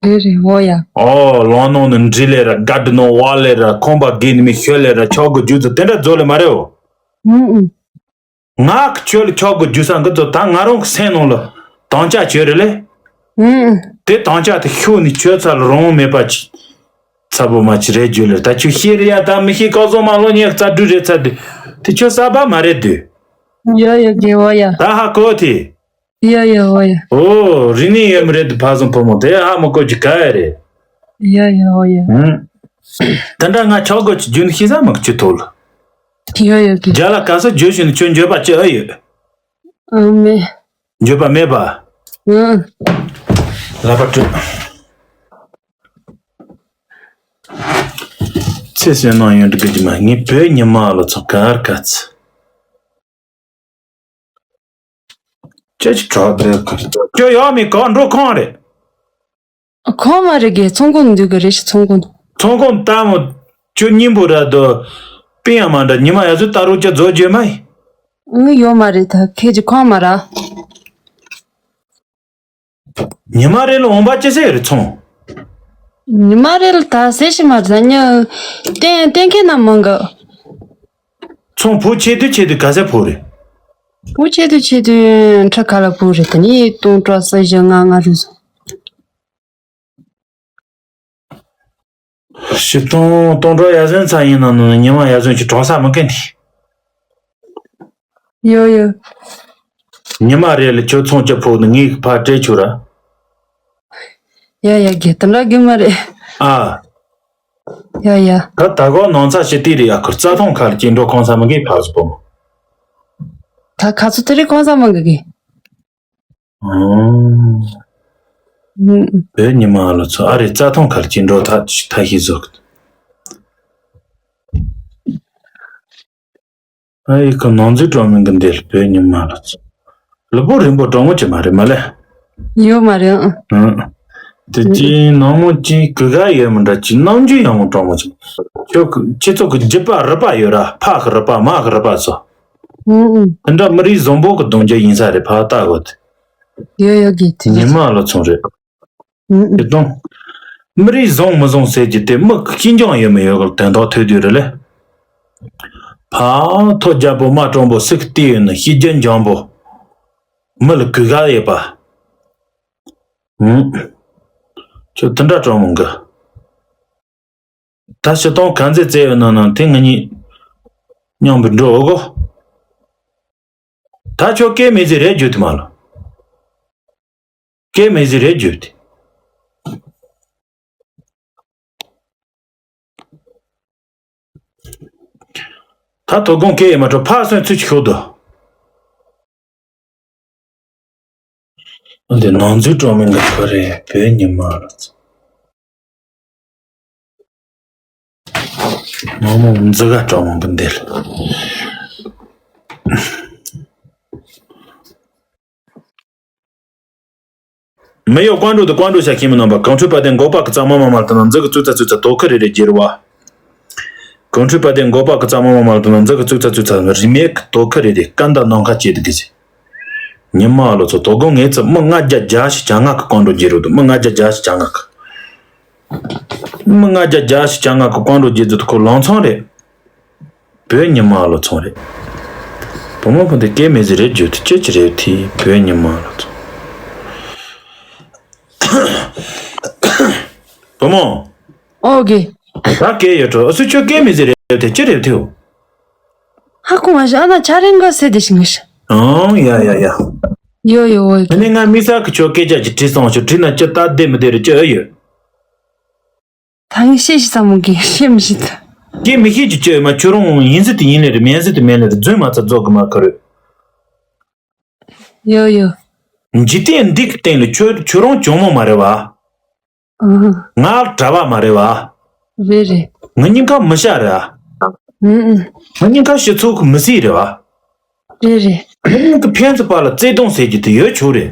རེད་རེད་འོ་ཡ། ཨོ་ལོང་ནང་ནས་འདྲི་ལེ་ར་དགའ་འདྲི་ནང་བ་ལེ་ར་ཁོང་པ་དགེ་ནི་མི་ཤོད་ལེ་ར་ཆོག་གི་རྒྱུ་རྫོ་དེ་འདྲ་རྫོ་ལེ་མ་རེད་འོ། ཨུ་ཨུ། ང་གི་ཁྱོད་ལ་ཆོག་གི་རྒྱུ་ས་འགི་ཚོ་ད་ང་རང་གི་སེམས་ནང་ལ་དང་ཆ་ཁྱོད་རེད་ལེ། ཨུ་ཨུ། དེ་དང་ཆ་དེ་ཤུགས་ནི་ཁྱོད་ཚ་ལ་རང་མེད་པ་ཅི། ཚ་པོ་མ་ཅི་རེད་རྒྱུ་ལེ་ད་ཁྱོད་ཤེས་རེད་ཡ་ད་མི་ཤེས་ཀ་བཟོ་མ་ལོ་ཉེ་རྩ་འགྲུ་རེད་ཚ་དེ། དེ་ཁྱོད་གསར་པ་མ་རེད་དུ། ཡ་ཡ་དགེ་བ་ཡ། ད་ཧ་གོ་དེ། ཡ་ཡ་འོ་ཡ། ཨོ་རིག་གནས་ཡོད་མི་རེད་དུ་ཕ་བཟང་ཕོ་མོ་དེ་ཧ་མི་གོ་རྒྱུ་ག་ཡ་རེད། ཡ་ཡ་འོ་ཡ། ཧུམ། ད་འདྲ་ང་ཆོག་གོ་ཅི་རྒྱུ་ནི་ཤེས་ས་མི་གི་ཅི་ཐོག་ལ། ཡ་ཡ་གི། རྒྱ་ལ་ག་ས་བརྗོད་ཤེས་ནི་ཁྱོད་འགྱོད་པ་ཅི་ཨ་ཡོད། ཨ་མེ། འགྱོད་པ་མེད་པ། ཨང་། ལ་པ་དྲི། ཚེ་བསོད་ནམས་ཡོན་ཏུ་དགེ་རྒྱུ་མ་ངའི་བོད་ཉི་མ་ལ་ཚོ་གར་ག་ཚི། ཅི་ཅི་གྲོགས་དེ་ཁོ་ཁྱོད་ཡོད་མེད་ག་འགྲོ་ཁོང་རེད། ཁོང་མ་རེད་གི་ཚོང་ཁང་འདུག་གི་རེད་ཤི་ཚོང་ཁང་། ཚོང་ཁང་ལྟ་མོ་ཁྱོད་སྙིང་པོ་ར་དོ། པིན་ཡང་མ་འདྲ་ཉི་མ་ཡ་ཚོད་ལྟ་རོགས་ཀྱ་རྫོགས་རྒྱུ་མ་ཡིན། ངི་ཡོད་མ་རེད་ད་ཁྱེད་ཀྱི་ཁོང་མ་ར། ཉི་མ་རེ་ལ་འོང་པ་ཅི་ཟེར་རེད་ཚོང་། ཉི་མ་རེ་ལ་ད་ཟེར་ཤི་མ་རེད་ད་ཉི། གཏན་གཏན་འཁེལ་ན་མང་གི། ཚོང་བུ་ཆེ་དུས་ཆེ་དུས་ག་ཚད་བུ་རེད། བུ་ཆེ་དུས་ཆེ་དུས་ཁྲི་ཁ་ལ་བུ་རེད་ད་ནི་སྟོང་ཕྲག་ས་བཞི་ལྔ་ལྔ་རེད་སོང་། ཤི་སྟོང་སྟོང་གྲོགས་ཡ་ཟོན་ཚ་ཡིན་ན་ནི་ཉི་མ་ཡ་ཟོན་གྱི་གྲོགས་ས་མི་ཀན་ནི། ཡོ་ཡོ། ཉི་མ་རེ་ལ་ཁྱོད་ཚོང་ཅི་ཕོག་ནི་ངའི་ཕ་སྤྲད་ཆུ་ར། ཡ་ཡ་དགེ་དེ་འདྲ་དགེ་མ་རེད། ཨ། ཡ་ཡ། ད་ད་གོ་ནང་ཚ་ཞི་ཏི་རེ་ཡ་ཁུར་རྩ་ཐོང་ཁར་སྐྱིན་འགྲོ་ཁོང་ས་མི་གི་ཕ་ཟི་པོ་མོ། ད་ཁ་ཚོ་དེ་རིང་ཁོང་ས་མི་གི་གི། ཨང་། ཨུམ། བོད་ཉི་མ་ལོ་ཚོ་ཨ་རེ་རྩ་ཐོང་ཁར་སྐྱིན་འགྲོ་ཐ་ཐ་ཤི་ཟོག་ཨ་ཡི་ཁོ་ནང་འཛུལ་གྲོང་མི་གི་འདིར་བོད་ཉི་མ་ལ་ཚོ། ལུ་པོ་རིན་པོ་གྲོང་མོ་ཅི་མ་རེད་མ་ལེ། ཡོད་མ་རེད་ཨང་། ཨང་། དེ་ཅི་ནང་མོ་ཅི་གུ་ག་ཡོད་མི་འདྲ་ཅི་རྣམ་འགྱུར་ཡང་མོ་གྲོང་མོ་ཅི། ཁྱོད་ཁྱེད་ཚོ་གི་རྒྱུད་པ་རུ་པ་ཡོད་ར་ཕ་གི་རུ་པ་མ་གི་རུ་པ་ཚོ། ཨང་ཨང་། དེ་འདྲ་མི་རིགས་བཟང་པོ་གི་གདུང་རྒྱུད་ཡིན་ས་རེད་ཕ་ལྟ་གོ་དེ། ཡོད་ཡོད་གི་དེ་ཉི་མ་ལོ་ཚོང་རེད། ཨུ་ཨུ། དེ་དང་། མི་རིགས་བཟང་མི་བཟང་ཟེར་རྒྱུ་དེ་མི་ཤི་འཇང་ཡོད་མི་ཡོད་གི་དོན་དག་ཐོས་དུས་རེད་ལེ། ཕ་ཐོ་རྒྱལ་པོ་མ་དྲང་པོ་སིག་སྟེ་ཡོད་ནི་ཤི་རྒྱུ་འཇང་པོ། མི་ལ་གུས་ཀ་ཡོད་པ། ཨུ། ཁྱོད་དེ་འདྲ་དྲང་མོ་གི། ད་ཕྱི་དང་ག་ཚོད་བཙལ་ཡོད་ན་ནང་དེ་ང་གཉིས་མཉམ་པོ་འགྲོ་འོ་གོ། ད་ཁྱོད་སྐད་མི་ཟེར་རེད་རྒྱུ་དེ་མ་ལ། སྐད་མི་ཟེར་རེད་རྒྱུ་དེ། ད་དོ་དགོང་སྐད་ཡི་མ་འཕྲོ་ཕ་སོན་ཚུལ་གྱི་ཤོག་དོ། འདི་ནང་འཛུལ་གྲོགས་མིན་གྱི་ཁོ་རེ་བོད་ཉི་མ་ལ། མང་མོ་འཛི་ག་གྲོགས་མང་གི་འདི་ལ། མི་གཡོ་ཀོང་ཀྲུའུ་དང་ཀོང་ཀྲུའུ་ཤ་ཁྱིམ་མི་རྣམ་པ། གངས་ཁྲོད་དཔལ་ལྡན་འགོག་པ་གི་གཙང་མ་མ་མ་ལྟ་ན་འཛི་གི་ཙུག་ཙ་ཙུག་ཙ་དོ་ཁུ་རེ་རེ་རྒྱེར་བ། གངས་ཁྲོད་དཔལ་ལྡན་འགོག་པ་གི་གཙང་མ་མ་མ་ལྟ་ན་འཛི་གི་ཙུག་ཙ་ཙུག་ཙ་རིན་མེད་གི་དོ་ཁུ་རེ་རེ་སྐད་མདའ་ནམ་མཁའ་བཅད་དེ་གི་ཟེར། ཉི་མ་ལོ་ཚོ་དོ་དགོང་ངས་ཚོ་མི་ལྔ་བརྒྱ་བརྒྱ་ཞིག་བྱ་ང་གི་ཀོང་ཀྲུའུ་རྒྱེར་རོ་དུ་མི་ལྔ་བརྒྱ་བརྒྱ་ཞིག་བྱ་ང་གི། མི་ལྔ་བརྒྱ་བརྒྱ་ཞིག་བྱ་ང་གི་ཀོང་ཀྲུའུ་རྒྱེར་ཚོ་དུ་ཁོ་ལང་ཚང་རེད། བོད་ཉི་མ་ལོ་ཚང་རེད། བུ་མོ་ཕུ་འདི་སྐད་མི་ཟེར་རེད་རྒྱུ་དེ་ཅི་ཅི་རེད་དེ་བོད་ཉི་མ་ལོ་ཚང་། བུ་མོ། ཨོ་གེ། ད་སྐད་ཡོད་འགྲོ་ཨ་སུ་ཁྱོད་སྐད་མི་ཟེར་རེད་དེ་ཅི་རེད་དེའོ། ཧ་གོ་མ་ཤ་ཨ་ན་ཆ་རེན་ག་སེ་དེ་ཤིང་ཤ། ཨང་ཡ་ཡ་ཡ། ཡོ་ཡོ་ཨོ་ཨ་གེ། ནི་ང་མི་ས་གི་ཁྱོད་སྐད་ཆ་ཅིག་དྲིས་སོང་ཞུ་དྲིས་ན་ཅི་ལྟ་བདེ་མི་བདེ་རེད་ཅི་ཨེ་ཡོད། ད་ངས་བཤད་ཤི་ཙམ་མོ་གི་བཤད་མི་ཤི་ད། ཀྱེ་མི་ཤེས་ཀྱི་ཅི་ཡོད་མ་ཁྱོད་རང་ཡིན་ཟི་དེ་ཡིན་ལེ་རེད་མིན་ཟི་དེ་མིན་ལེ་རེད་རྫུན་མ་ཚ་རྫོགས་གི་མ་ཁ་རེད། ཡོ་ཡོ། འཇིག་རྟེན་འདི་གི་སྟེང་ལ་ཁྱོད་ཁྱོད་རང་གྱོང་མོ་མ་རེད་བ། ཨ་ཧ། ང་གྲྭ་བ་མ་རེད་བ། རེད་རེད། ང་གཉིས་ཀ་མི་ཤ་རེད་ཨ། ཨུ་ཨུ། ང་གཉིས་ཀ་སྤྱི་ཚོགས་གི་མི་སྲིད་རེད་བ། རེད་རེད། ང་གཉིས་ཀ་ཕན་ཚུན་བར་ལ་བརྩེ་དུང་ཟེར་གྱི་དེ་ཡོད་ཆོག་རེད།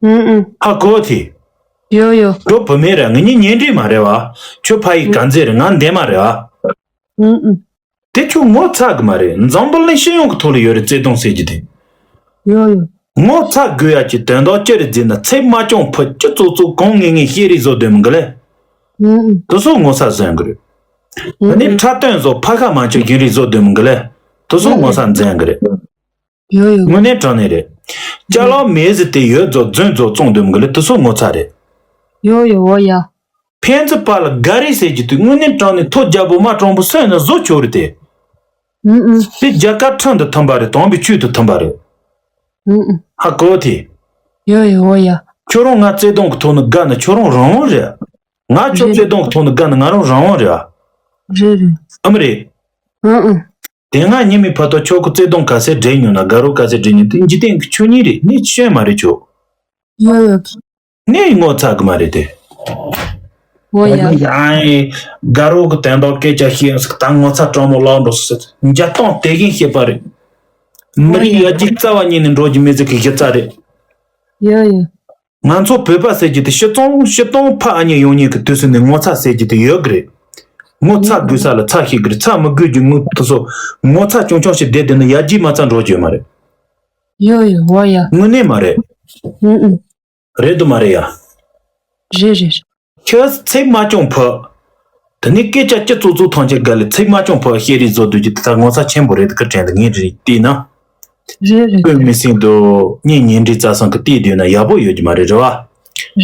ཨུ་ཨུ། ཧ་གོ་དེ། ཡོ་ཡོ། ཁྱོད་བུད་མེད་རེད་ང་གཉིས་གཉེན་འབྲེལ་མ་རེད་བ། ཁྱོད་ཕ་ཡི་ག་མཛེས་རེད་ང་འདན་མ་རེད་བ། ཨུ་ཨུ། དེ་ཁྱོད་ངོ་ཚ་གི་མ་རེད་འཛམ་བུ་གླིང་སྤྱི་ཡོངས་ཀྱི་ཐོག་ལ་ཡོད་རེད་བརྩེ་དུང་ཟེར་གྱི་དེ། ཡོ་ཡོ། ངོ་ཚ་དགོས་ཡ་གྱི་དོན་དག་ཅི་རེད་ཟེར་ན་ཚེ་མ་སྐྱོང་ཕུ་སྤྱི་གཙོ་གཙོ་གང་ངེས་ངེས་ཤེས་རིག་བཟོ་འདོད་མི་འགི་ལེ། ཨུ་ཨུ། དེ་སོགས་ངོ་ཚ་ཟེར་གི་རེད། ཨུ་ཨུ། ཨ་ནི་འཁྲབ་སྟོན་བཟོ་ཕ་ཁ་མ་ཆོད་ཡིན་རིག་བཟོ་འདོད་མི་འགི་ལེ། དེ་སོགས་ངོ་ཚ་ཟེར་གི་རེད། ཡོ་ཡོ། དངོས་གནས་དྲང་གནས་རེད། ཅ་ལག་མེད་ཟེར་དེ་ཡོད་ཚོ་རྫུན་ཚོ་བཙོང་འདོད་མི་འགི་ལེ་དེ་སོགས་ངོ་ཚ་རེད། ཡོ་ཡོ་འོ་ཡ། ཕན་ཚུན་བར་ལ་དགའ་རེས་ཟེར་གྱི་དུས་དངོས་གནས་དྲང་ནས་ཐོ་རྒྱལ་པོ་མ་དྲང་པོ་སོན་ན་བཟོ་ཆོག་རེད་དེ། ཨུ་ཨུ། དེ་རྒྱ་གར་ཁྲིམས་དང་མཐུན་པ་རེད་དམ་པའི་ཆོས་དང་མཐུན་པ་རེད། ཨུ་ཨུ། ཧ་གོ་དེ། ཡོ་ཡོ་འོ་ཡ། ཁྱོད་རང་ང་བརྩེ་དུང་གི་ཐོག་ནས་དགའ་ན་ཁྱོད་རང་རང་དབང་རེད། ང་ཁྱོད་རེད། བརྩེ་དུང་གི་ཐོག་ནས་དགའ་ན་ང་རང་རང་དབང་རེད་ཨ། རེད་རེད། ཨ་མ་རེད། ཨུ་ཨུ། དེ་སྔ་ཉི་མའི་བར་དུ་ཁྱོད་ཀྱི་བརྩེ་དུང་ག་ཚད་འདྲེན་མྱོང་ན་དགའ་རོགས་ག་ཚད་འདྲེན་མྱོང་དེ་འཇིག་རྟེན་གྱི་ཆོས་ཉིད་རེད་ནི་ཤོད་མ་རེད་ཁྱོད། ཡོ་ཡོ། ངས་ངོ་ཚ་གི་མ་རེད་དེ། ངོ་ཡ། ཡང་དགའ་རོགས་ཀྱི་དོན་དག་སྐད་ཆ་ཤེས་ཡོང་ཟིག་ད་ངོ་ཚ་དྲང་མོ་ལག་འགྲོ་སོང་ཟེར་འཇའ་སྟོང་དེ་བཞིན་ཤེས་པ་རེད། མི་རིགས་ཡར་རྒྱས་རྩ་བ་ཉིད་ནས་འགྲོ་རྒྱུ་མེད་ཟིག་གི་གཞི་རྩ་རེད། ཡོ་ཡོ། ང་ཚོ་བོད་པ་ཟེར་རྒྱུ་དེ་སྤྱི་བཏང་སྤྱི་བཏང་ཕ་ཨ་མྱེས་ཡོང་མྱོང་གི་དུས་སུ་ནས་ངོ་ཚ་ཟེར་རྒྱུ་དེ་ཡོད་གི་རེད། ངོ་ཚ་དགོས་ས་ལ་ཚ་ཤེས་གི་རེད་ཚ་མི་དགོས་རྒྱུ་ངོ་དེ་ཚོ་ངོ་ཚ་ཆུང་ཆུང་ཞིག་བསྡད་བསྡད་ན་ཡར་རྒྱས་མ་རྩ་འགྲོ་རྒྱུ་ཡོད་མ་རེད། ཡོ་ཡོ་འོ་ཡ། དངོས་གནས་མ་རེད། ཨུ་ཨུ། རེད་དུ་མ་རེད་ཡ། རེད་རེད། ཁྱོད་ཚེ་མ་སྐྱོང་ཕུ། དེ་ནས་སྐད་ཆ་སྤྱི་གཙོ་གཙོ་ཐམས་ཅད་འགའ་ལས་ཚེ་མ་སྐྱོང་ཕུ་ཤེས་རིག་བཟོ་སྡོད་ཀྱི་དེ་ཚ་ངོ་ཚ་ཆེན་པོ་རེད་དེ་ཁ་དྲན་དེ་ངས་རེད་བལྟས་ན། རེད་རེད། དཔེ་མི་སྲིད་དུ་གཉེན་ཉེ་འབྲེལ་རྩ་སང་གི་བལྟས་སྡོད་ན་ཡག་པོ་ཡོད་ཀྱི་མ་རེད་རེད་བ།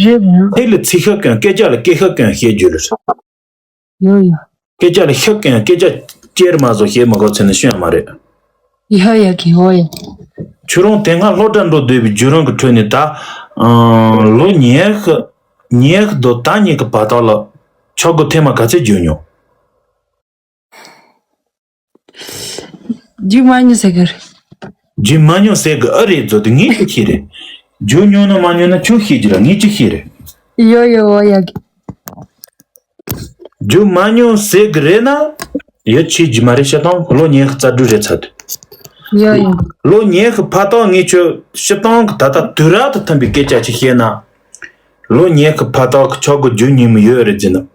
རེད་རེད། ཚིག་ལ་ཚིག་ཤ་སྐྱོན་སྐད་ཆ་ལ་སྐད་ཤ་སྐྱོན་བཤད་རྒྱུ་རེད། ཡོ་ཡོ། སྐད་ཆ་ལ་ཤུགས་ཀྱང་སྐད་ཆ་ཅེར་མ་བཟོ་ཞེས་མི་གོ་ཚེ་ནི་ཤོད་ཡ་མ་རེད། ཡ་ཡ་གི་འོ་ཡ། ཁྱོད་རང་དེ་སྔ་སློབ་གྲྭ་འགྲོ་སྡོད་པའི་བརྒྱུད་རིམ་གྱི་ཁྲོད་ནས་ད། ཨང་། ལོ་ཉི་ཤུ། ཉི་ཤུ་དོ་ད་ཉིད་ཀྱི་བར་ཐག་ལ་ཆག་སྒོ་ཐེངས་མ་ག་ཚད་བརྒྱུད་མྱོང་། རྒྱུ་མ་ཉོ་ཟེར་གི་རེད། རྒྱུ་མ་ཉོ་ཟེར་གི་ཨ་རེད་ཟོ་དེ་ངས་ཅི་ཤེས་རེད། རྒྱུ་ཉོ་ན་མ་ཉོ་ན་ཁྱོད་ཤེས་རྒྱུ་ལ་ངས་ཅི་ཤེས་རེད། ཡོ་ཡོ་འོ་ཡ་གི། རྒྱུ་མ་ཉོ་ཟེར་གི་རེད་ན། ཡོད་ཆེས་རྒྱུ་མ་རེད་ཤི་སྟངས་ལོ་ཉི་ཤུ་རྩ་དྲུག་རེད་ཚར་དུས། ཡོ་ཡོ། ལོ་ཉི་ཤུ་ཕ་ཐག་ངས་ཁྱོད་ཤི་སྟངས་གི་ད་ལྟ་དུས་རབས་དང་མཐུན་པའི་སྐད་ཆ་ཞིག་བཤད་ན། ལོ་ཉི་ཤུ་ཕ་ཐག་གི་ཆག་སྒོ་རྒྱུ་ཉིན་མོ་ཡོད་རེད་ཟེར་ན།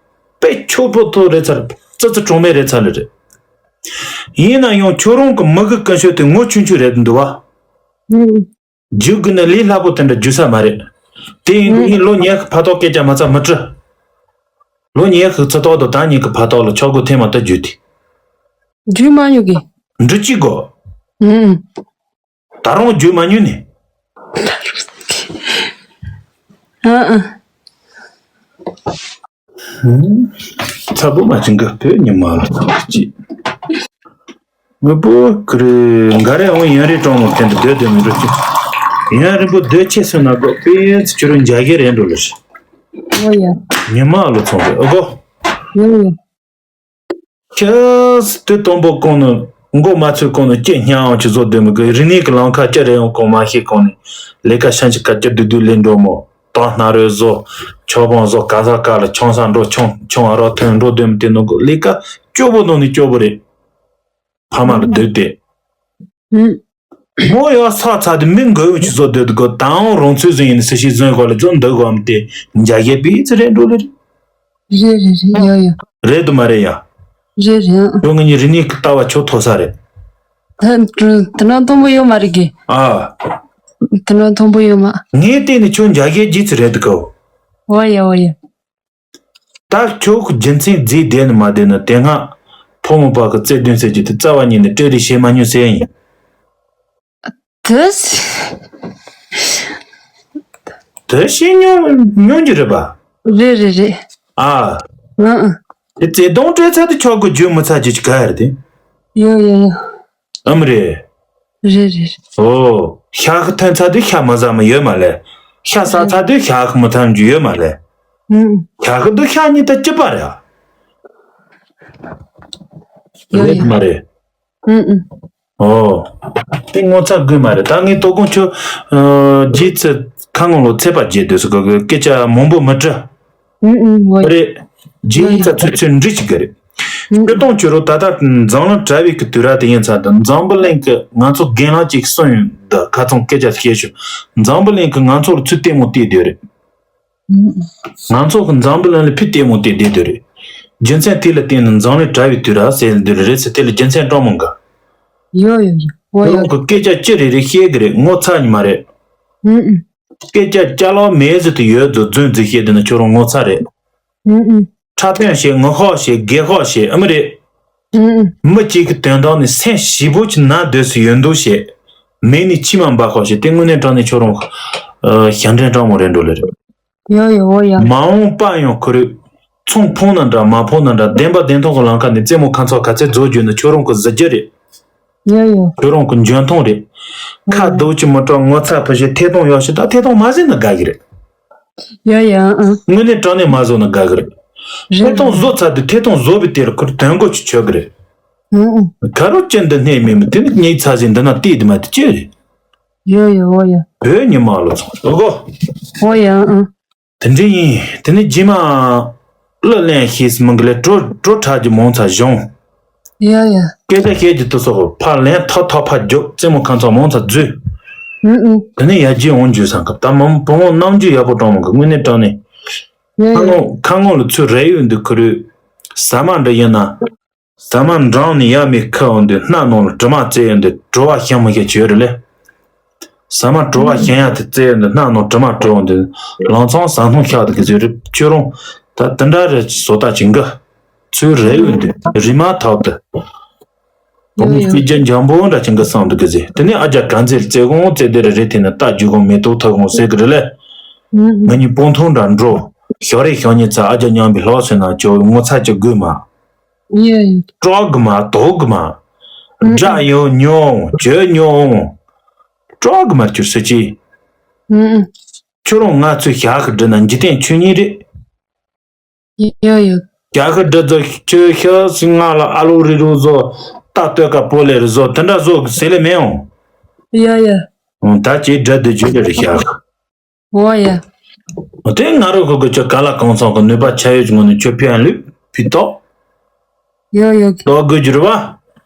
དཔེ་ཆོ་པོ་ཐོ་རེད་ཚར། ཙི་ཙི་གྲོང་མེད་རེད་ཚར་ལེ་རེད། ཡིན་ན་ཡང་ཁྱོད་རང་གི་མི་གི་ཀུན་སྤྱོད་དེ་ངོ་ཆུང་ཆུང་རེད་འདུག་བ། ཨུ། རྒྱུ་དགོས་ན་ལས་སླ་པོ་དེ་འདྲ་རྒྱུ་ས་མ་རེད། དེ་ཡིན་དུས་ཨུ། ངས་ལོ་ཉི་ཤུ་ཕ་ཐག་སྐད་ཆ་མ་ཚ་མི་དྲི། ལོ་ཉི་ཤུ་ཚེ་ཐོག་ཏུ་ད་ཉིད་ཀྱི་ཕ་ཐག་ལ་ཆག་སྒོ་ཐེངས་མ་ད་རྒྱུ་དེ། རྒྱུ་མ་ཉོ་གི། འབྲི་ཅི་དགོས། ཨུ། ད་རུང་རྒྱུ་མ་ཉོས་ནས། ཨ་ཨ། ཚ་པོ་མ་བྱིན་གི་བོད་ཉི་མ་ལ་ཐང་གཅིག་ངུ་པོ་ཀུ་རེ་འགའ་རེ་འོང་ཡོན་རེ་གྲོང་མོ་དེ་འདྲ་སྡོད་སྡོད་མི་འགྲོ་གི་ཡོན་རིན་པོ་སྡོད་ཆེ་སོང་ན་གོ་པེ་ཚུ་ཁྱོད་རང་འཇའ་གི་རེད་འགྲོ་ལེ་ཤི། ཨོ་ཡ། ཉི་མ་ལོ་ཚོང་རེད་ཨོ་གོ། ཡོ་ཡོ། ཁྱེད་དུས་དང་པོ་གོང་ནས་ མགོ་མ་ཚོས་གོང་ནས་སྐྱེ་སྙམ་ཅིག་བཟོ་སྡོད་མི་དགོས། རིག་གནས་ཀྱི་ལམ་ཁ་ཅི་རེད་ཡང་གོང་མ་ཤེས་གོང་ནས་ལས་ཀ་ཤན་ཅིག་ཀ་ཅི་བསྡུ་བསྡུ་ལས་འགྲོ་མོ། དང་སྣ་རོས་བཟོ། ཆོ་བང་བཟོ། ག་ས་ག་ལ་ཆང་ས་འགྲོ། ཆང་ཆང་ཨ་རོག་ཐོན་འགྲོ་སྡོད་མི་དེ་ནང་གི་ལས་ཀ་སྐྱོ་པོ་ནང་ནས་སྐྱོ་པོ་རེད། ཕ་མ་ལ་སྡོད་དེ། ཧུམ། མོ་ཡང་ས་ཚ་དེ་མི་མགོ་ཡོད་ཅིག་བཟོ་སྡོད་དགོས། དང་རང་ཚོད་ཟིན་ཡིན་ས་ཞིག་ཟིན་དགོས་ལ་བཟོ་འདུག་གམ་དེ་འཇའ་གས་པི་ཙི་རེད་འགྲོ་ལེ་རེད། རེད་རེད་རེད། ཡོ་ཡོ། རེད་དུ་མ་རེད་ཡ། རེད་རེད། ཁྱོད་ང་གཉིས་རིག་གནས་ཀྱི་ལྟ་བ་ཆོ་མཐོ་ས་རེད། ད་དེ་ན་མཐོན་པོ་ཡོད་མ་རེད་གི། ཨ། དེ་ན་མཐོན་པོ་ཡོད་མ། ངས་བལྟས་ནས་ཁྱོད་འཇའ་གས་རྒྱུ་ཙི་རེད་དུ་གོ། འོ་ཡ་འོ་ཡ། ད་ཁྱོད་ཀྱི་རྒྱུ་མཚན་རྫིས་བསྡད་ནི་མ་བསྡད་ནི་དེ་སྔ་ཕོ་མོ་བར་གྱི་རྩེ་གདོན་ཟེར་རྒྱུ་དེ་རྩ་བ་ཉིད་ནས་སྤྲད་རེས་བྱེད་མ་མྱོང་ཟེར་ཡིན། དེ་དེ་བྱེད་མྱོང་མྱོང་རྒྱུ་རེད་པ། རེད་རེད་རེད། ཨ། ཨང་ཨང་། དེ་རྩེ་གདོན་སྤྲད་ཚར་དུས་ཁྱོད་ཀྱི་རྒྱུ་མི་ཚར་རྒྱུ་ཅིག་ག་ཡ་རེད་དེ། ཡོ་ཡོ་ཡོ། ཨམ་རེད། རེད་རེད་རེད། ཨོ། ཤ་ཁ་ཐོན་ཚར་དུས་ཤ་མ་ཟ་མི་ཡོད་མ་ལེ། ཤ་ཟ་ཚར་དུས་ཤ་ཁ་མི་ཐོན་རྒྱུ་ཡོད་མ་ལེ། ཨང་། ཤ་ཁ་དུ་ཤ་གཉིས་ད་ཅི་པ་རེད། ཡོ་རེད་ཡོ། མ་རེད། ཨང་ཨང་། ཨོ། དེ་ངོ་ཚ་དགོས་མ་རེད། ད་ངས་དོ་དགོང་ཁྱོད་རྗེས་ཚེ་ཁ་ངོ་ལོ་ཚེ་པ་རྗེས་སྡོད་སུ་གི་སྐད་ཆ་མང་པོ་མི་དྲི། ཨང་ཨང་འོ། རེད། རྗེས་ཡིན་ཚ་ཚོད་ཚོད་འདྲི་ཅིག་གི་རེད། ཨང་། སྤྱིར་བཏང་ཁྱོད་རོ་ད་ལྟ་འཛམ་གླིང་གྲྭ་བའི་གི་དུས་ར་དེ་ཡིན་ཚ་དང་འཛམ་བུ་གླིང་གི་ང་ཚོ་རྒན་ལགས་ཅིག་གསུངས་ཡོད་འདི་ཁ་ཚོང་སྐད་ཆ་བཤད་ཤོག་འཛམ་བུ་གླིང་གི་ང་ཚོར་ཚུལ་ལྟད་མོ་བལྟས་སྡོད་རེད། ང་ཚོ་གི་འཛམ་བུ་གླིང་ལ་ཕི་ལྟད་མོ་བལྟས་བསྡད་དུ་རེད། རྒྱུ་མཚན་དེ་ལ་བརྟེན་ནས་འཛམ་གླིང་གྲྭ་བའི་དུས་ར་ཟེར་འདི་རེད་ཟེར་དེ་ལ་རྒྱུ་མཚན་སྤྲང་མོ་འགའ། ཡོ་ཡོ་ཡོ། འོ་ཁྱོད་ཡོ། རང་གི་སྐད་ཆ་ཅི་རེ་རེ་བཤད་གི་རེད། ངོ་ཚ་ཉི་མ་རེད། ཨུ་ཨུ། སྐད་ཆ་ཅ་ལག་མེད་ཟེར་དུ་ཡོད་ཟོ་རྫུན་རྫུན་བཤད་དེ་ན་ཁྱོད་རང་ངོ་ཚ་རེད། ཨུ་ཨུ། འཁྲབ་སྟོན་བྱེད། ངུ་ཤོག་བྱེད། རྒྱག་ཤོག་བྱེད། ཨ་མི་རེད། ཨུ་ཨུ། མི་གཅིག་གི་དོན་དག་ནི་སེམས་ཞིབ་པོ་ཅིག་ན་སྡོད་སུ་ཡོད་འདུག་བྱེད། མིག་ནས་མཆི་མ་འབབ་ཤོག་བྱེད། དེ་དངོས་གནས་དྲང་གནས་ཁྱོད་རང་ཞབས་འདྲེན་སྤྲང་མོ་རེད་འགྲོ་ལེ་རེད། ཡོ་ཡོ་འོ་ཡ། མ་འོངས་པ་ཡང་ཁོ་རེ་ཚོང་ཕོང་ན་འདྲ་མ་ཕོང་ན་འདྲ་བདེན་པ་བདེན་ཐོག་གི་ལམ་ཁ་ནས་རྩེད་མོ་ཁ་ཚོགས་ག་ཚད་རྫོགས་རྒྱུ་ནི་ཁྱོད་རང་གི་གཟི་བརྗིད་རེད། ཡོ་ཡོ། ཁྱོད་རང་གི་འཇོན་ཐང་རེད། ཁ་རྡོག་ཅིག་མི་སྐྲག་ངོ་ཚ་ཕི་ཞེ་ཐད་གཏོང་ཡོ་ཞེ་ད་ཐད་གཏོང་མ་ཟིན་ན་དགའ་གི་རེད། ཡོ་ཡོ་ཨང་། དངོས་གནས་དྲང་གནས་མ་བཟོ་ན་དགའ་གི་རེད། རེད། ཐད་གཏོང་བཟོ་ཚར་དུས་ཐད་གཏོང་བཟོ་བའི་དེ་ལ་ཁོར་དོན་གོ་ཅིག་ཆོད་གི་རེད། ཨང་ཨང་། ག་རོ་ཅན་འདི་སྣེ་མེད་མི་དེ་ནི་ཉེས་ཚ་ཟིན་འདི་ན་བལྟས་དུ་མ་དེ་ཅི་རེད། ཡོ་ཡོ་འོ་ཡོ། བོད་ཉི་མ་ལོ་ཚོང་ལོ་གོ། འོ་ཡོ་ཨང་། དེ་འདྲ་ཡིན། དེ་ནི་རྗེས་མ་གླུ་ལེན་ཤེས་སི་མི་འགི་ལས་བྲོ་བྲོ་འཁྲབ་རྒྱུ་མང་ཚ་བྱུང་། ཡོ་ཡོ། སྐད་ཆ་བཤད་རྒྱུ་དུ་སོགས་ཕར་ལེན་ཐག་ཐག་ཕར་རྒྱོབ་རྩེད་མོ་ཁང་ཚང་མང་ཚ་འཛུལ། ཨུ་ཨུ། དེ་ནི་ཡར་རྒྱས་འོང་རྒྱུ་སང་སྐབས་ད་མང་བུ་མོ་རྣམ་འགྱུར་ཡག་པོ་སྤྲང་མོ་གི་དངོས་གནས་དྲང་གནས། ཡོ་ཁ་ཡོ། ངོ་ཁ་ངོ་ལ་ཚུར་རེ་ཡོད་འདུག་ཁུ་རུ། ཟ་མ་འདྲ་ཡིན་ན། ཟ་མ་འགྲངས་ནས་ཡར་མི་ཁུ་འོང་དུས་སྣ་ནང་ལ་དྲི་མ་བཙལ་ཡོང་དུས་བྲོ་བ་ཤིང་མི་ཤེས་བྱོས་རེད་ལེ། ཟ་མ་བྲོ་བ་ཤིང་ཡག་དེ་བཙལ་ཡོང་དུས་སྣ་ནང་དྲི་མ་བྲོ་འོང་དུས་ལང་ཚང་ཟ་སྣང་ཤག་ཏུ་གི་ཟེར་རེད། ཁྱོད་རང་ད་དེ་འདྲ་རེ་བཟོ་ལྟ་ཅིག་འགི། ཚུར་རེ་ཡོང་དུས་རི་མ་ཐག་ཏུ། བུ་མོ་ཡོ་ཡོ། སྐྱེ་རྒྱ་འཇམ་པོ་འདྲ་ཅིག་འགི་བསམ་དུ་གི་ཟེར། དེ་ནས་ཨ་ཅག་ག་འཛེར་རྩེ་གོང་རྩེ་དེ་རེ་རེ་དེ་ནས་རྟ་རྒྱུག་གོང་མེ་ཏོག་ཐོག་གོང་ཟེར་གི་རེད་ལེ། ང་གཉིས་སྤང་ཐང་འདྲ་འགྲོ། ཞོ་རེ་ཞོ་གཉིས་ཚ་ཨ་ཅག་མཉམ་པའི་ལྷོག་སོང་ན་ཁྱོད་ངོ་ཚ་ཅིག་དགོས་མ། ཡོ་ཡོ། སྐྲག་གི་མ་དོགས་གི་མ། དགྲ་ཡོད་མྱོང་བྱོས་མྱོང་། སྐྲག་གི་མ་གྱུར་སྲིད་ཅི། ཨུ་ཨུ། ཁྱོད་རང་ང་ཚོའི་ཞག་གི་འདྲི་ན་འཇིག་རྟེན་ཆོས་ཉིད་རེད། ཡོ་ཡོ། ཞག་གི་འདྲི་ཚོ་ཁྱོད་ཤ་སི་ང་ལ་ཨ་ལུ་རི་རུ་བཟོ་རྟ་སྟོད་ཀ་པོ་ལེ་རུ་བཟོ་དེ་འདྲ་བཟོ་གི་ཟེར་ལེ་མེད་འོང་། ཡོ་ཡོ། ད་ཅིག་འདྲི་འདི་བརྗོད་ལེ་རེད་ཞག་འོ་ཡ། དེ་ང་རོ་ཁོ་གི་ཁྱོད་ག་ལ་གང་ཚང་གི་ནུས་པ་ཆ་ཡོད་ཀྱི་ངོ་ནས་ཁྱོད་ཕན་ལུས་ཕུད་ཏོ། ཡོ་ཡོ་གི། ལོ་དགོས་རྒྱུ་རེད་བ། ཨུ་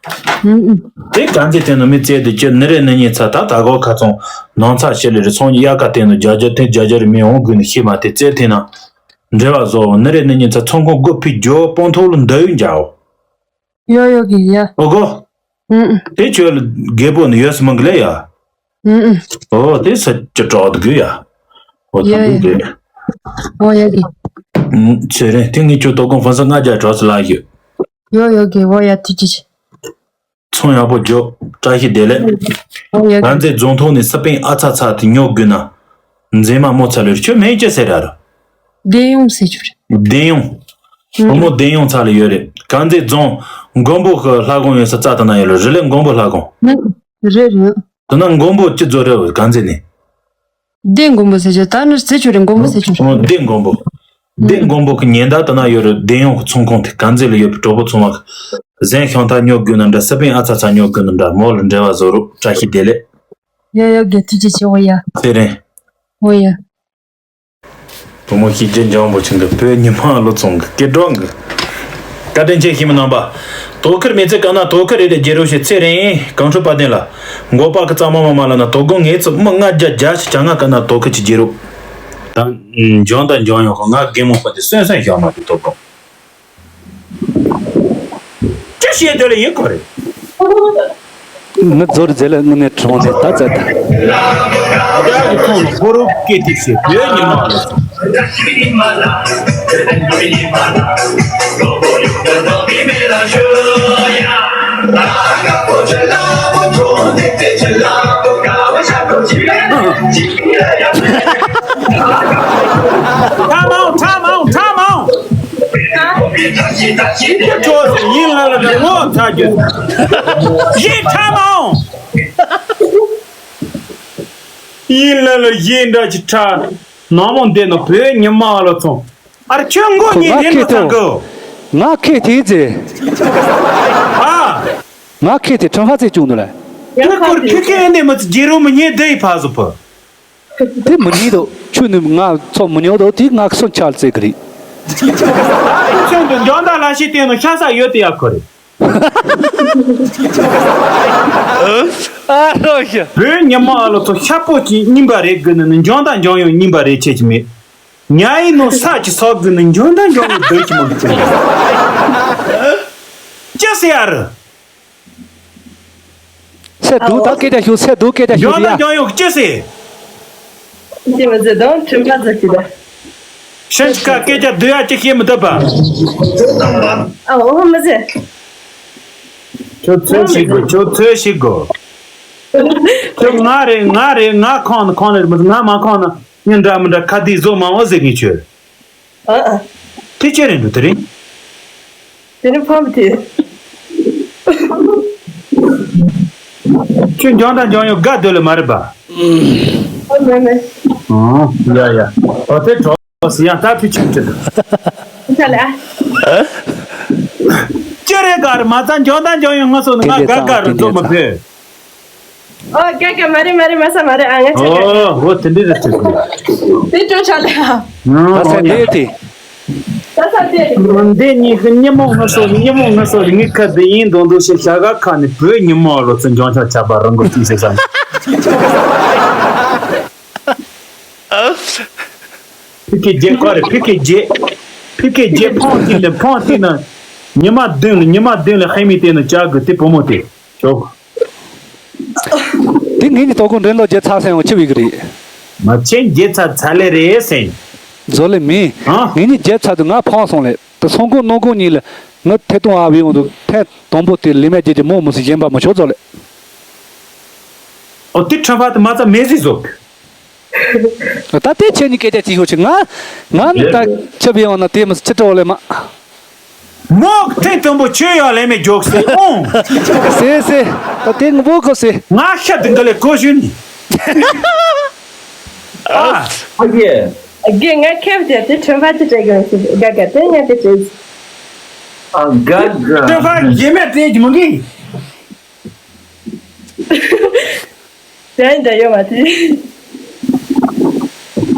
ཨུ། དེ་ག་འདི་དེ་ནི་མི་བཙལ་དུ་ཁྱོད་ནི་རེ་ནི་ཉིན་ཚ་ད་ད་གོ་ཁ་ཚོང་ནང་ཚ་ཤི་ལེ་རེ་ཚོང་གི་དབྱར་ཁ་དེ་ནི་རྒྱ་རྒྱ་དེ་རྒྱ་རྒྱ་རེ་མི་འོང་དགོས་ནི་ཤི་མ་དེ་བཙལ་དེ་ན། འབྲེལ་བ་བཟོ་འོང་ནི་རེ་ནི་ཉིན་ཚ་ཚོང་ཁང་སྒོ་ཕུད་རྒྱོ་སྤང་ཐོག་ལ་འདའ་ཡུན་འཇའ་འོ། ཡོ་ཡོ་གི་ཡ། ཨོ་གོ། ཨུ་ཨུ། དེ་ཁྱོད་ལ་རྒད་པོ་ནི་ཡོད་སི་མང་གི་ལེ་ཡ། ཨུ་ཨུ། ཨོ་དེ་ས་ཅི་དྲག་དགོས་ཡ། ཨོ་ཡ་ད་ཡ། དེ། ཨོ་ཡ་གི། ཨུ་ཚེ་རིང་དེ་ངས་ཁྱོད་དོ་དགོང་ཧྥན་སི་ལྔ་བརྒྱ་དྲག་སི་ལ་ཡོད། ཡོ་ཡོ་གི་ཨོ་ཡ་ཐུགས་རྗེ་ཆེ། ཚོང་ཡག་པོ་རྒྱོབ། བཀྲ་ཤིས་བདེ་ལེགས། ཨོ་ཡ་གི། དཀར་མཛེས་རྫོང་ཐོག་ནས་སི་པན་ཨ་ཚ་ཚ་དེ་ཉོ་དགོས་ན། མཛེས་མ་མོ་ཚ་ལོས་ཁྱོད་མིང་ཅི་ཟེར་ར་ར། བདེ་ཡོང་ཟེར་རྒྱུ་རེད། བདེ་ཡོང་། ཨུ། བུ་མོ་བདེ་ཡོང་ཚ་ལ་ཡོད་རེད། དཀར་མཛེས་རྫོང་མགོན་པོ་གི་ལྷ་ཁང་ཡོད་ས་རྩ་དེ་ན་ཡོད་རེད་རི་ལེ་མགོན་པོ་ལྷ་ཁང་། རེད་རེད། དེ་ན་མགོན་པོ་ཅི་ཚོ་རེད་དཀར་མཛེས་ནས། བདེ་མགོན་པོ་ཟེར་རྒྱུ་ད་ནི་ཟེར་རྒྱུ་རེད་མགོན་པོ་ཟེར་རྒྱུ་རེད། ཨོ་བདེ་མགོན་པོ། བདེ་མགོན་པོ་གི་ཉེ་འདབས་དེ་ན་ཡོད་རེད་བདེ་ཡོང་གི་ཚོང་ཁང་དེ་དཀར་མཛེས་ལ་ཡོད་པའི་གྲོགས་པོ་ཚོང་བ་གི། གཟན་ཤང་ཐ་ཉོ་དགོས་ན་འདྲ། སི་པན་ཨ་ཚ་ཚ་ཉོ་དགོས་ན་འདྲ། མོ་ལ་འབྲེལ་བ་བཟོ་རོགས། བཀྲ་ཤིས་བདེ་ལེགས། ཡ་ཡ་དགེ་ཐུགས་རྗེ་ཆེ། འོ་ཡ། དེ་རིང་། འོ་ཡ། བུ་མོ་ཤེས་རྒྱ་འཇམ་པོ་ཆུང་གི་བོད་ཉི་མ་ལོ་ཚོང་གི་སྐད་གྲགས་གི། བཀའ་དྲིན་ཆེ་ཞི་མི་རྣམ་པ། དོ་ཁུར་མེད་ཚེ་དཀའ་ན་དོ་ཁུར་རེ་རེ་རྒྱལ་རོ་ཞེས་ཚེ་རིང་གངས་ཁྲོད་དཔལ་ལྡན་ལ། མགོ་པ་གི་རྩ་མ་མ་མ་ལ་ན་དོ་དགོང་ངེད་ཚོ་མི་ལྔ་བརྒྱ་བརྒྱ་ཞིག་བྱ་ང་དཀའ་ན་དོ་ཁུར་གྱི་རྒྱལ་རོ། ད་འཇོན་དང་འཇོན་ཡོང་ཁོ་ང་རྒན་མོ་པ་དེ་སོན་སོན་ཞོག་མ་དེ་དོ་དགོང་། ཅི་བཤད་འདོད་ལ་ཡིན་ཁོ་རེད། ངི་ཛོར་ཛེ་ལ་ངི་ནས་གྲོང་ནས་ད་ཙད་ད། རྒྱ་གི་ཁོང་ལ་ཧོ་རུ་སྐད་ཐིག་བཤད་བོད་ཉི་མ་ལ་སོང་། Time out, time out, time out. ཁྱོད་ཚོ་ཡིན་ལ་ལ་ལ་ངོ་ཚ་རྒྱུ། ཡིན་ཐ་མའོ། ཡིན་ལ་ལ་ཡིན་འདྲ་ཅི་ཁྲ། ནང་མོ་འདི་ནི་བོད་ཉི་མ་ལ་ཚོང་། ཨར་ཁྱོད་མགོ་ཁོ་ཉིད་ང་ཡིན་ཁེ་ལ་ཚ་ཐོ། གོ། ང་ཁེ་ཐེ་ཛེ། ཨ། ང་ཁེ་ཐེ་ཁྲང་ཧ་ཙེ་ཅུང་ནུ་ལ། དེ་སྐོར་ཁི་ཁི་ཨེ་འདི་མི་ཚེ་རྒྱལ་རོ་མི་ཉེ་འདི་ཡི་ཕ་བཟོ་ཕོ། དེ་མི་ཉིད་དོ། ཆུ་ནི་ང་ཚོ་མི་ཉོ་དོ། དེ་ང་སོན་ཆར་ཙེ་གི་རེད། ཁྱོད་འདི་འཇོན་ད་ལ་ཤི་དེ་ནི་ཤ་ས་ཡོད་དེ་ཡ་ཁོ་རེད། ཨ་རོ་ཤ། བོད་ཉི་མ་ཨ་ལོ་ཚོ་ཤ་པོ་ཅིག་རྙིང་པ་རེད་དགོས་ནི་ནི་འཇོན་ད་འཇོན་ཡོང་རྙིང་པ་རེད་ཆེ་ཅི་མེད། ཉ་ཡི་ནོ་ས་ཅི་སོག་དགོས་ནི་འཇོན་ད་འཇོན་ཡོང་འདོད་ཀྱི་མི་འདུག་ཅི་ཟེར་ཡ་རེད། སེ་དུ་ད་སྐད་ཆ་ཞུ། སེ་དུ་སྐད་ཆ་ཞུ། ཡོང་ན་ཡ་ཡོང་ཡོང་ཅི་སེ། ཅི་མི་ཟེར་དང་ཁྲིམས་པ་ཟེར་གྱི་ད། ཤན་ཆི་ཀ་སྐད་ཆ་བསྡུ་ཡ་ཅི་ཤེས་མི་ཐུབ་པ། ཨ་འོ་མི་ཟེར། ཁྱོད་ཚོས་ཤིག་གོ། ཁྱོད་ཚོས་ཤིག་གོ། ཁྱོད་ང་རེད་ང་རེད་ང་ཁོང་ནི་ཁོང་ནི་ང་མ་ཁོང་ནི་ངས་འདྲ་མི་འདྲ་ཁ་བརྡའི་བཟོ་མང་བོ་ཟེར་གི་ཁྱོད། ཨ་ཨ། དེ་ཅི་རེད་འདུག་དེ་རིང་། དེ་རིང་ཕམ་དེ། ཁྱོད་འཇོན་དང་འཇོན་ཡོད་དགའ་སྡོད་ལེ་མ་རེད་པ། ཨ་མེ་མེ། ཨོ་ཡ་ཡ། ཨོ་དེ་གྲོགས་སི་ཡང་ད་ཕི་ཆུང་ཆུང་། ཆ་ལ། ཅི་རེད་ག་རེད་མ་ཚང་འཇོན་དང་འཇོན་ཡོད་ང་སོ་ནི་ང་དགའ་དགའ་རུ་འགྲོ་མི་ཕོད། ཨོ་རྒྱ་རྒྱ་མ་རེད་མ་རེད་མ་ས་མ་རེད་ཨ་ང་ཆ་རྒྱ། ཨོ་ཨོ་དེ་འདྲ་རེད་ཅེས་ཟེར། དེ་ཅོ་ཆ་ལ། ཨོ་ད་ས་དེ་དེ། ད་ས་དེ། འདི་གཉིས་ཀྱི་ཉི་མོ་ང་སོ་ཉི་མོ་ང་སོ་ངའི་ཁ་བདེ་ཡིན་མདོག་མདོག་ཞེས་བྱ་ག་ཁ་ནས་བོད་ཉི་མོ་ལོ་ཚོ་འཇོང་ཆ་ཆ་པ་རང་གི་དུས་ཟེར་ས། ཕི་ཁེ་རྗེ་ཁོ་རེ་ཕི་ཁེ་རྗེ། ཕི་ཁེ་རྗེ་ཕོང་ཐིག་ལས་ཕོང་ཐིག་ན། ཉི་མ་བདུན་ལ་ཉི་མ་བདུན་ལ་ཧེ་མི་དེ་ན་བྱ་དགོས་དེ་བུ་མོ་དེ། ཞོག་དེ་ངེད་གཉིས་ལྟོ་གོ་འདྲེན་ལོ་རྒྱལ་ཚ་སེང་བ་ཆི་བི་གི་རེད། མ་ཆེན་རྒྱལ་ཚ་ཚ་ལེ་རེད་སེང་། བཟོ་ལེ་མིན། ཨ། ངེད་གཉིས་རྒྱལ་ཚ་དུ་ང་ཕང་སོང་ལེ། ད་སོང་གོ་ནོ་གོ་གཉིས་ལ་ང་ཐེ་གཏོང་ཨ་བི་འོང་དུ་ཐེ་དང་པོ་དེ་ལི་མེ་རྒྱལ་གྱི་མོ་མོ་སི་གཞན་པ་མ་ཆོག་བཟོ་ལེ། ཨོ་དེ་ཁྲོན་པ་དེ་མ་ཚ་མེ་ཟི་བཟོ། ད་དེ་ཁྱེད་གཉིས་སྐད་ཆ་གཅིག་ཤོད་ཆེ་ང་། ང་ནི་ད་ཁྱབ་ཡོང་ན་དེ་མི་སི་ཕྱི་དྲོ་ལེ་མ། མོག་ཐེངས་དང་པོ་ཆོས་ཡག་ལས་མེད་མགྱོགས་སེ་ཨོང་། སེ་སེ། ད་དེ་ངུ་བོ་གོ་སེ། ང་ཤ་དུ་འགའ་ལས་གོ་ཞུ་ནི། ཨ། ཨ་ཡེ། དགེ་ང་ཁེབས་དེ་དེ་ཁྲོན་པ་དེ་སྤྲད་གི་རེད་དགའ་དགའ་དེ་ང་དེ་སྤྲད། ཨ་དགའ་དགའ། ཁྲོན་པ་རྒྱ་མེད་སྤྲད་ཀྱི་མི་འགི། དེ་འདྲ་ཡོད་མ་དེ།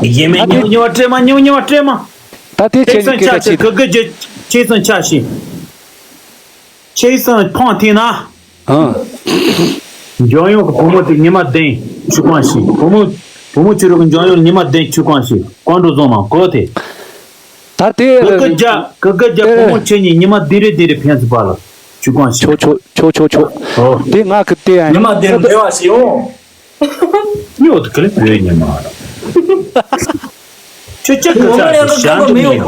ཡེ་མེ་ཉུང་ཉུང་སྤྲེལ་མ་ཉུང་ཉུང་སྤྲེལ་མ། ད་དེ་ཁྱེད་ཀྱི་སྐད་ཆ་ཆེ་གི་གི་ཇེ་ཆེ་སོང་ཆ་ཤི། ཆེ་སོང་ཕོང་ཐི་ན། ཨ། འཇོན་ཡོང་གི་བུ་མོ་དེ་ཉི་མ་བདུན་ཆུ་ཁང་ཤི། བུ་མོ་བུ་མོ་ཆུ་རུ་གི་འཇོན་ཡོང་ཉི་མ་བདུན་ཆུ་ཁང་ཤི། ཀོང་འགྲོ་བཟོ་མ་གོ་དེ། ད་དེ། གི་གི་ཇ་གི་གི་ཇ་བུ་མོ་ཆེ་གཉིས་ཉི་མ་བདུན་རེ་བདུན་རེ་ཕན་ཚུན་པ་ལ་ཆུ་ཁང་ཤི། ཆོ་ཆོ་ཆོ་ཆོ་ཆོ། ཨོ། དེ་ང་གི་དེ་ཨ་ཉི་མ་བདུན་འབྲེལ་བ་ཤི་ཡོང་། ཉོ་དུ་ཀི་ལི་བོད་ཉི་མ། ཁྱོད་ཅག་གི་ཚ་ཞང་དུ་མི་ཡོང་།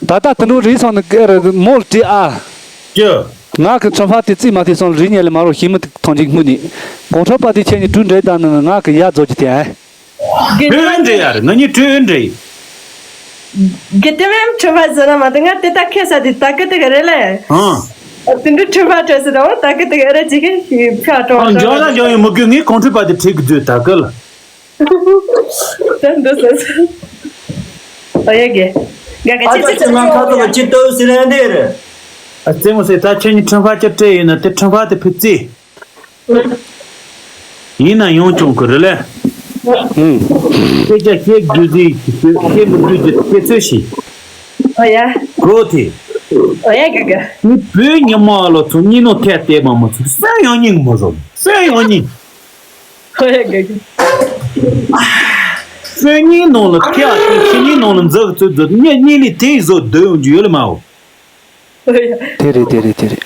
ད་ལྟ་དུ་འགྲོ་རེད་སོང་ནི་ཀེ་ར་མོལ་ཏི་ཨ། ཀྱི། ང་གི་ཚོང་ཕ་དེ་རྩིས་མ་ཐེ་སོང་རི་ཉེ་ལ་མ་རོ་ཤི་མི་ཐོང་ཅིག་སྔུ་ནི། གོང་ཁྲོ་པ་དེ་ཆེ་ནི་གྲུ་འདྲེ་ད་ནི་ང་གི་ཡ་རྫོ་ཅི་དེ་ཨ། གྲུ་འདྲེ་ཡ་རེད་ང་གཉིས་གྲུ་འདྲེ། གི་དེ་མེམ་ཁྲོ་བ་ཟེར་ན་མ་དེ་ང་དེ་ད་ཁེ་ས་དེ་ད་གི་དེ་གི་རེད་ལེ། ཨང་། དེ་འདྲ་ཁྲོ་བ་བྲོས་སི་དང་ད་གི་དེ་གི་རེད་ཅི་གི་ཕྱ་ཀྲོང་ཨང་། འཇོག་ལ་འཇོག་ཡོད་མི་དགོས་ངས་གོང་ཁྲོ་པ་དེ་ཁྲིད་གི་བཟོས་ད་གི་ལ། ད་འདི་ཟེར་ཟེར། ཨ་ཡ་གི་ག་ག་ཨ་ཅག་ཅི་ཅི་ང་ཁ་ཐོག་ཅི་ལྟོས་ཟེར་ན་འདི་རེད། ཨ་རྩེད་མོ་ཟེར། ད་ཁྱེད་གཉིས་ཁྲིམས་ཁང་ཅིག་སྤྲད་ཡོད་ན་དེ་ཁྲིམས་ཁང་དེ་ཕུད་རྩིས། ཡིན་ན་ཡང་ཅུང་གི་རེད་ལེ། ཨུམ། སྐད་ཆ་བཤད་དགོས་ཟིག་བཤད་མི་དགོས་ཀྱི་དེ་ཚོད་ཤིག་ཨོ་ཡ། གོ་དེ། ཨོ་ཡ་ག་ག་ནི་བོད་ཉི་མ་ལོ་ཚོ་གཉིས་ནོ་ཐད་བལྟས་པ་མ་ཚོ་སེམས་ཡང་སྙིང་མ་བཟོ། སེམས་ཡང་སྙིང་། ཨོ་ཡ་ག་ག་སེམས་སྙིང་ནང་ལ་ཐད་ཨ་ཐད་ཁྱེད་གཉིས་ནང་ལ་འཛག་ཚོད་ཚོད་ངས་གཉིས་ལས་དེ་ཡི་བཟོ་སྡོད་ཡོང་རྒྱུ་ཡོད་ལེ་མ་འོ། དེ་རེད་དེ་རེད་དེ་རེད།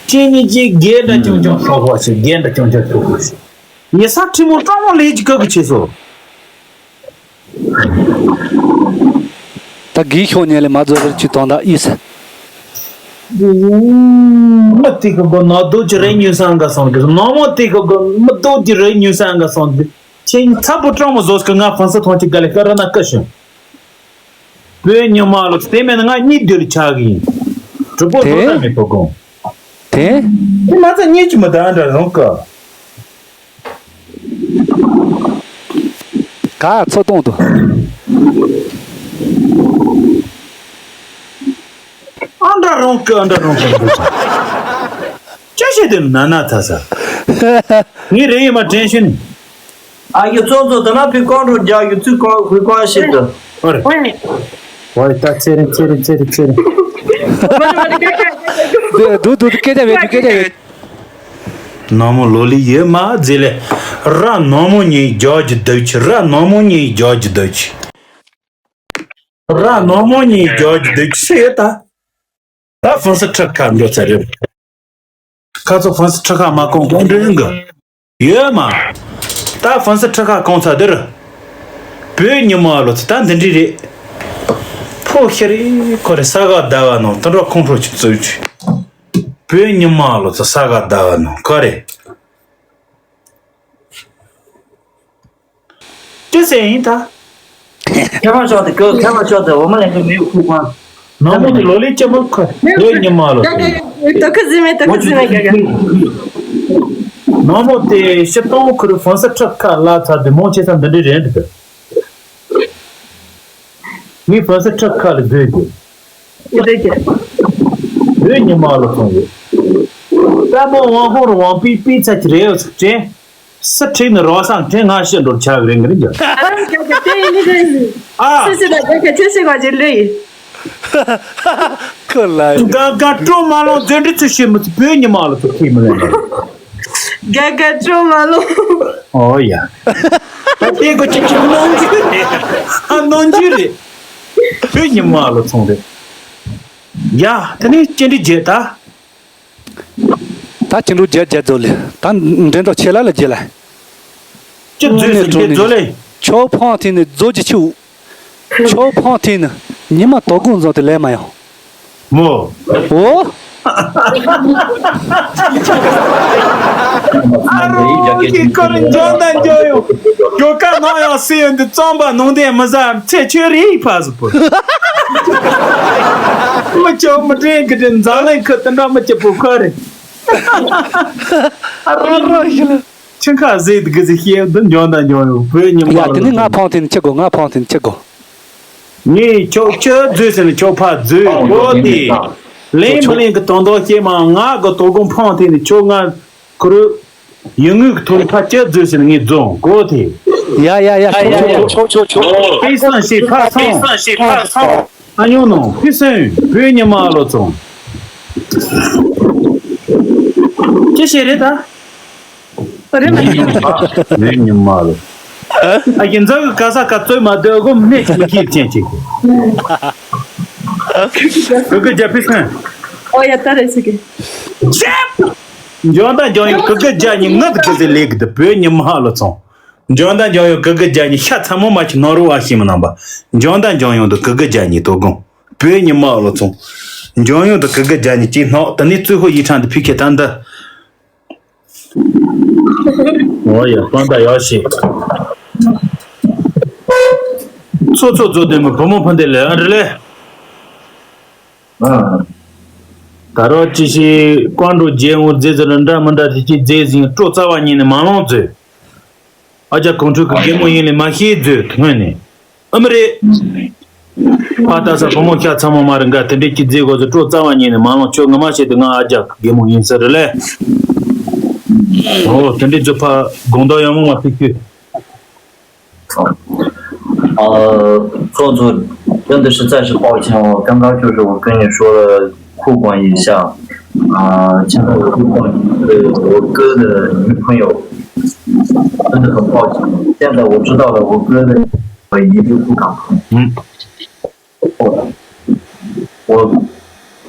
ཁྱེད་གཉིས་ཀྱིས་རྒན་འདྲ་ཅུང་ཅུང་ཤོག་ཤོག་ཞིག་རྒན་འདྲ་ཅུང་ཅུང་ཤོག་ཤོག་ཞིག་ཉེ་ས་ཁྲིམས་མོ་སྤྲང་མོ་ལས་ཀྱི་བཀག་གི་བྱེད་སོ། ད་གིས་ཤོག་ཉེ་ལས་མ་རྫོགས་པར་ཅི་དོན་དག་ཨིས། མི་དེ་གི་གོ་ནག་རྡོ་གྱི་རེ་ཉུལ་སང་ག་སོང་གི་ནག་མོ་དེ་གི་གོ་མི་རྡོ་གྱི་རེ་ཉུལ་སང་ག་སོང་གི་ཁྱེད་ཚ་པོ་སྤྲང་མོ་བཟོས་ཀི་ང་ཕན་སི་ཐོང་གི་ག་ལེ་ཀ་ར་ན་ཀ་ཤོད། བོད་ཉི་མ་ལོ་དེ་མེད་ན་ང་གཉིད་སྡོད་ལ་ཆགས་གི་ཡིན། གྲོད་པོ་དེ་ལྟོགས་ན་མེད་པོ་དགོངས། དེ། དེ་མ་ཚད་གཉིད་ཀྱི་མི་ད་འདྲ་རང་ཀ་ག་ཚོད་གཏོང་དུ། ཨ་འདྲ་རང་ཀ་ཨ་འདྲ་རང་ཀ་འདུག་ཅི་བྱེད་དེ་ན་ན་ཚ་ས། ངའི་རེ་ཡི་མ་དྲན་ཤེས་ནི། ཨ་ཡོ་ཚོ་ཚོ་ད་ན་ཕི་ཀོང་རུ་རྒྱག་ཡོ་ཚུ་ཀོང་ཧུ་ཀོང་ཤེས་དུ། ཨོ་རེད། ཨོ་རེད་ད་ཚེ་རིང་ཚེ་རིང་ཚེ་རིང་ཚེ་རིང་། འདི་འདུག་འདུག་སྐད་ཆ་མེད་རྒྱུ་སྐད་ཆ་ཡོད། ནག་མོ་ལོ་ལི་ཡོད་མ་རྫི་ལེ། ར་ནག་མོ་ཉེ་རྒྱག་རྒྱུ་འདུག་ཆི། ར་ནག་མོ་ཉེ་རྒྱག་རྒྱུ་འདུག་ཆི། ར་ནག་མོ་ཉེ་རྒྱག་རྒྱུ་འདུག་ཆི་ཡོད་ད། ད་ཧྥང་སི་ཁྲི་ཁ་འགྲོ་ཚར་རེད། ཁ་ཚོ་ཧྥང་སི་ཁྲི་ཁ་མ་གོང་གོང་འདྲེན་གི། ཡོད་མ། ད་ཧྥང་སི་ཁྲི་ཁ་གོང་ཚ་དེར། བོད་ཉི་མ་ལོ་ཚོ་ད་འདི་འདྲི་རེད། ཕོ་ཤི་རེད་ཁོ་རེ་ས་ག་ཟླ་བ་ནང་དུ་འགྲོ་ཁོང་ཁྲོ་ཆུ་ཚོད་ཆུ། བོད་ཉི་མ་ལོ་ཚོ་ས་ག་ཟླ་བ་ནང་ཁོ་རེ། ཅི་ཟེར་ཡིན་ད། ཁྱེད་མ་ཤོག་དེ་ཁྱེད་མ་ཤོག་དེ་འོ་མ་ལེན་གི་མི་ཡོད་ཁུག་ཁང་། ནག་མོ་དེ་ལོ་ལེ་ཅི་མ་ཁ་བོད་ཉི་མ་ལོ་ཚོ། ཏོ་ཁ་ཟི་མེ་ཏོ་ཁ་ཟི་མེ་ག་ག་ནག་མོ་དེ་ཤི་སྟོང་ཁུར་ཧྥང་སི་ཁྲི་ཁ་ལ་ཚ་དེ་མོ་ཆེ་ས་འདི་འདྲི་རེད་འདུག་ངས་ཧྥང་སི་ཁྲི་ཁ་ལ་བཟོས་ཏེ། ཡི་རེད་ཀྱི། བོད་ཉི་མ་ལོ་ཚོང་ཡོད། ད་མོ་ཝང་ཧོར་ཝང་པི་པི་ཚ་ཅི་རེད་ཟེར་དྲན། སི་ཁྲིད་ནི་རོ་སང་དྲན་ང་ཤི་འགྲོ་ཆ་བའི་རིང་རིང་ཀྱང་། ཨ་རོ་ཀྱ་ཀྱ་དེ་ཡིན་ནི་རེད་ཟིན། ཨ། སི་སི་ད་ཀྱ་ཀྱ་ཁྱེད་སི་ག་ཇི་ལུས་ཡིན། ཁོ་ལ་ཡིན། ག་ག་སྤྲོ་མ་ལོང་འཛིན་གྲྭ་ཚུ་ཤི་མི་ཚུ་བོད་ཉི་མ་ལོ་ཚོ་ཁྱེད་མི་ལེན། ག་ག་སྤྲོ་མ་ལོང་། ཨོ་ཡ། ད་དེ་གོ་ཅི་ཅི་གནང་རྒྱུ་རེད། ཨ་གནང་རྒྱུ་རེད། བོད་ཉི་མ་ལོ་ཚོང་རེད། ཡ་དེ་ནས་ཅི་འདྲི་བརྗེད་ད། ད་ཅི་འགྲོ་རྒྱལ་རྒྱལ་རྫོགས་ལེ། ད་འདྲེན་དང་ཆེ་ལ་ལ་རྒྱལ་ལ། ཅི་རྫོས་ཟེར་རྒྱལ་རྫོགས་ལེ། ཆོ་ཕང་ཐིན་ནི་རྫོ་ཅི་ཆུ། ཆོ་ཕང་ཐིན་ནི་ཉི་མ་དོ་དགོང་རྫོགས་ཏེ་ལས་མ་ཡོང་། མོ། འོ། ཨ་རོ་ཁི་ཁོ་རི་འཇོན་དང་འཇོན་ཡོང་། གྱོ་ཀ་ནང་ཡང་སི་ཡོན་འདི་རྩོམ་པ་ནང་དེ་མི་ཟ་ཚེ་ཆོས་རིག་ཕ་ཟི་པོ། མི་ཆོག་མི་དྲན་གི་དྲན་འཛམ་གླིང་ཁུ་དི་འདྲ་མི་སྐྱིད་པོ་ཁོ་རེད། ཨ་རོ་ཤི་ལ། ཆིང་ཁ་ཟེར་གི་ཟེར་ཤེས་འདི་འཇོན་དང་འཇོན་ཡོང་བོད་ཉི་མ་ཡ་དེ་ནི་ང་ཕོང་དེ་ནི་ཆི་གོ་ང་ཕོང་དེ་ནི་ཆི་གོ་ངས་ཁྱོད་ཁྱོད་རྫུས་ཟེར་ནས་ཁྱོད་ཕར་རྫུས་གོ་དེ། ལེན་མི་ལེན་གི་དོན་དག་སྐྱེས་མ་ང་གི་དོ་དགོང་ཕོང་དེ་ནི་ཁྱོད་ང་ཁུ་རུ། ཡུལ་དངོས་ཀྱི་ཐོག་ནས་ཕར་ཅི་རྫུས་ཟེར་ནས་ངས་རྫོང་གོ་དེ། ཡ་ཡ་ཡ་ཆོག་ཆོག་ཆོག་ཆོག་ཆོག་ཆོག་ཆོག་ཕེ་སང་ཞེས་ཕར་སོང་། ཨ་ཉོ་ནོ་ཕི་སོན་བོད་ཉི་མ་ལོ་ཚོང་། ཅི་བྱེད་རེད་ད། རེད་མ་ཡིན། བོད་ཉི་མ་ལོ། ཨ་ཡིན་ཛ་གི་ག་ས་ག་ཚོད་མ་སྡོད་གོ་མེད་ཅི་མི་ཁྱིར་ཅན་ཅིག་གོ། གི་གི་རྒྱ་ཕི་སོན། ཨོ་ཡ་ད་རེད་ཟེར་གི། འཇོན་དང་འཇོན་ཡོད་གི་གི་རྒྱ་ཉི་ངུ་གི་ཟེར་ལེ་གི་ད་བོད་ཉི་མ་ལོ་ཚོང་། འཇོན་དང་འཇོན་ཡོད་གི་གི་རྒྱ་ཉི་ཤ་ཚ་མོ་མ་ཆི་ནོར་བ་ཤི་མི་ནང་པ། འཇོན་དང་འཇོན་ཡོད་དུ་གི་གི་རྒྱ་ཉི་དོ་དགོང་། བོད་ཉི་མ་ལོ་ཚོང་། འཇོན་ཡོད་དུ་གི་གི་རྒྱ་ཉི་ཅིག་ནོག་ད་ནི་ཙུ་ཧོ་ཡི་ཁྲང་དུ་ཕི་ཁེ་ད་འདི། འོ་ཡ་སྤང་ད་ཡོ་ཤི། ཚོ་ཚོ་ཚོ་དེ་མི་བུ་མོ་ཕན་དེ་ལེ་ཨ་རི་ལེ། ད་རོ་ཅི་ཤི་ཀོང་འགྲོ་རྒྱལ་ངོ་རྫས་ཟེར་འདྲ་མི་འདྲ་དེ་ཅི་རྫས་ཟིན་སྤྲོ་རྩ་བ་ཉིད་ནས་མ་ལོང་མཛོད། ཨ་ཅག་གོང་ཁྲོས་ཀྱི་རྒན་མོ་ཡིན་ནས་མ་ཤེས་མཛོད་སྔོན་ནས། ཨ་མི་རེད། ཕ་ད་ས་བུ་མོ་ཤ་ཚ་མོ་མ་རེད་འགའ་དེ་འདྲའི་སྐྱིད་རྫས་གོ་ཚོ་སྤྲོ་རྩ་བ་ཉིད་ནས་མ་ལོང་། ཁྱོད་ངོ་མ་བཤད་དུས་ང་ཨ་ཅག་རྒན་མོ་ཡིན་ས་རེད་ལེ། ཨོ་དེ་འདྲའི་ཚོ་ཕ་དགོང་དག་ཡང་མོ་མ་ཕེབས་ཁྱོད། 呃，创作真的是再是抱歉，我刚刚就是我跟你说了，互关一下。啊、现在我互关一个我哥的女朋友，真的很抱歉。现在我知道了，我哥的，我一定不敢碰。嗯，我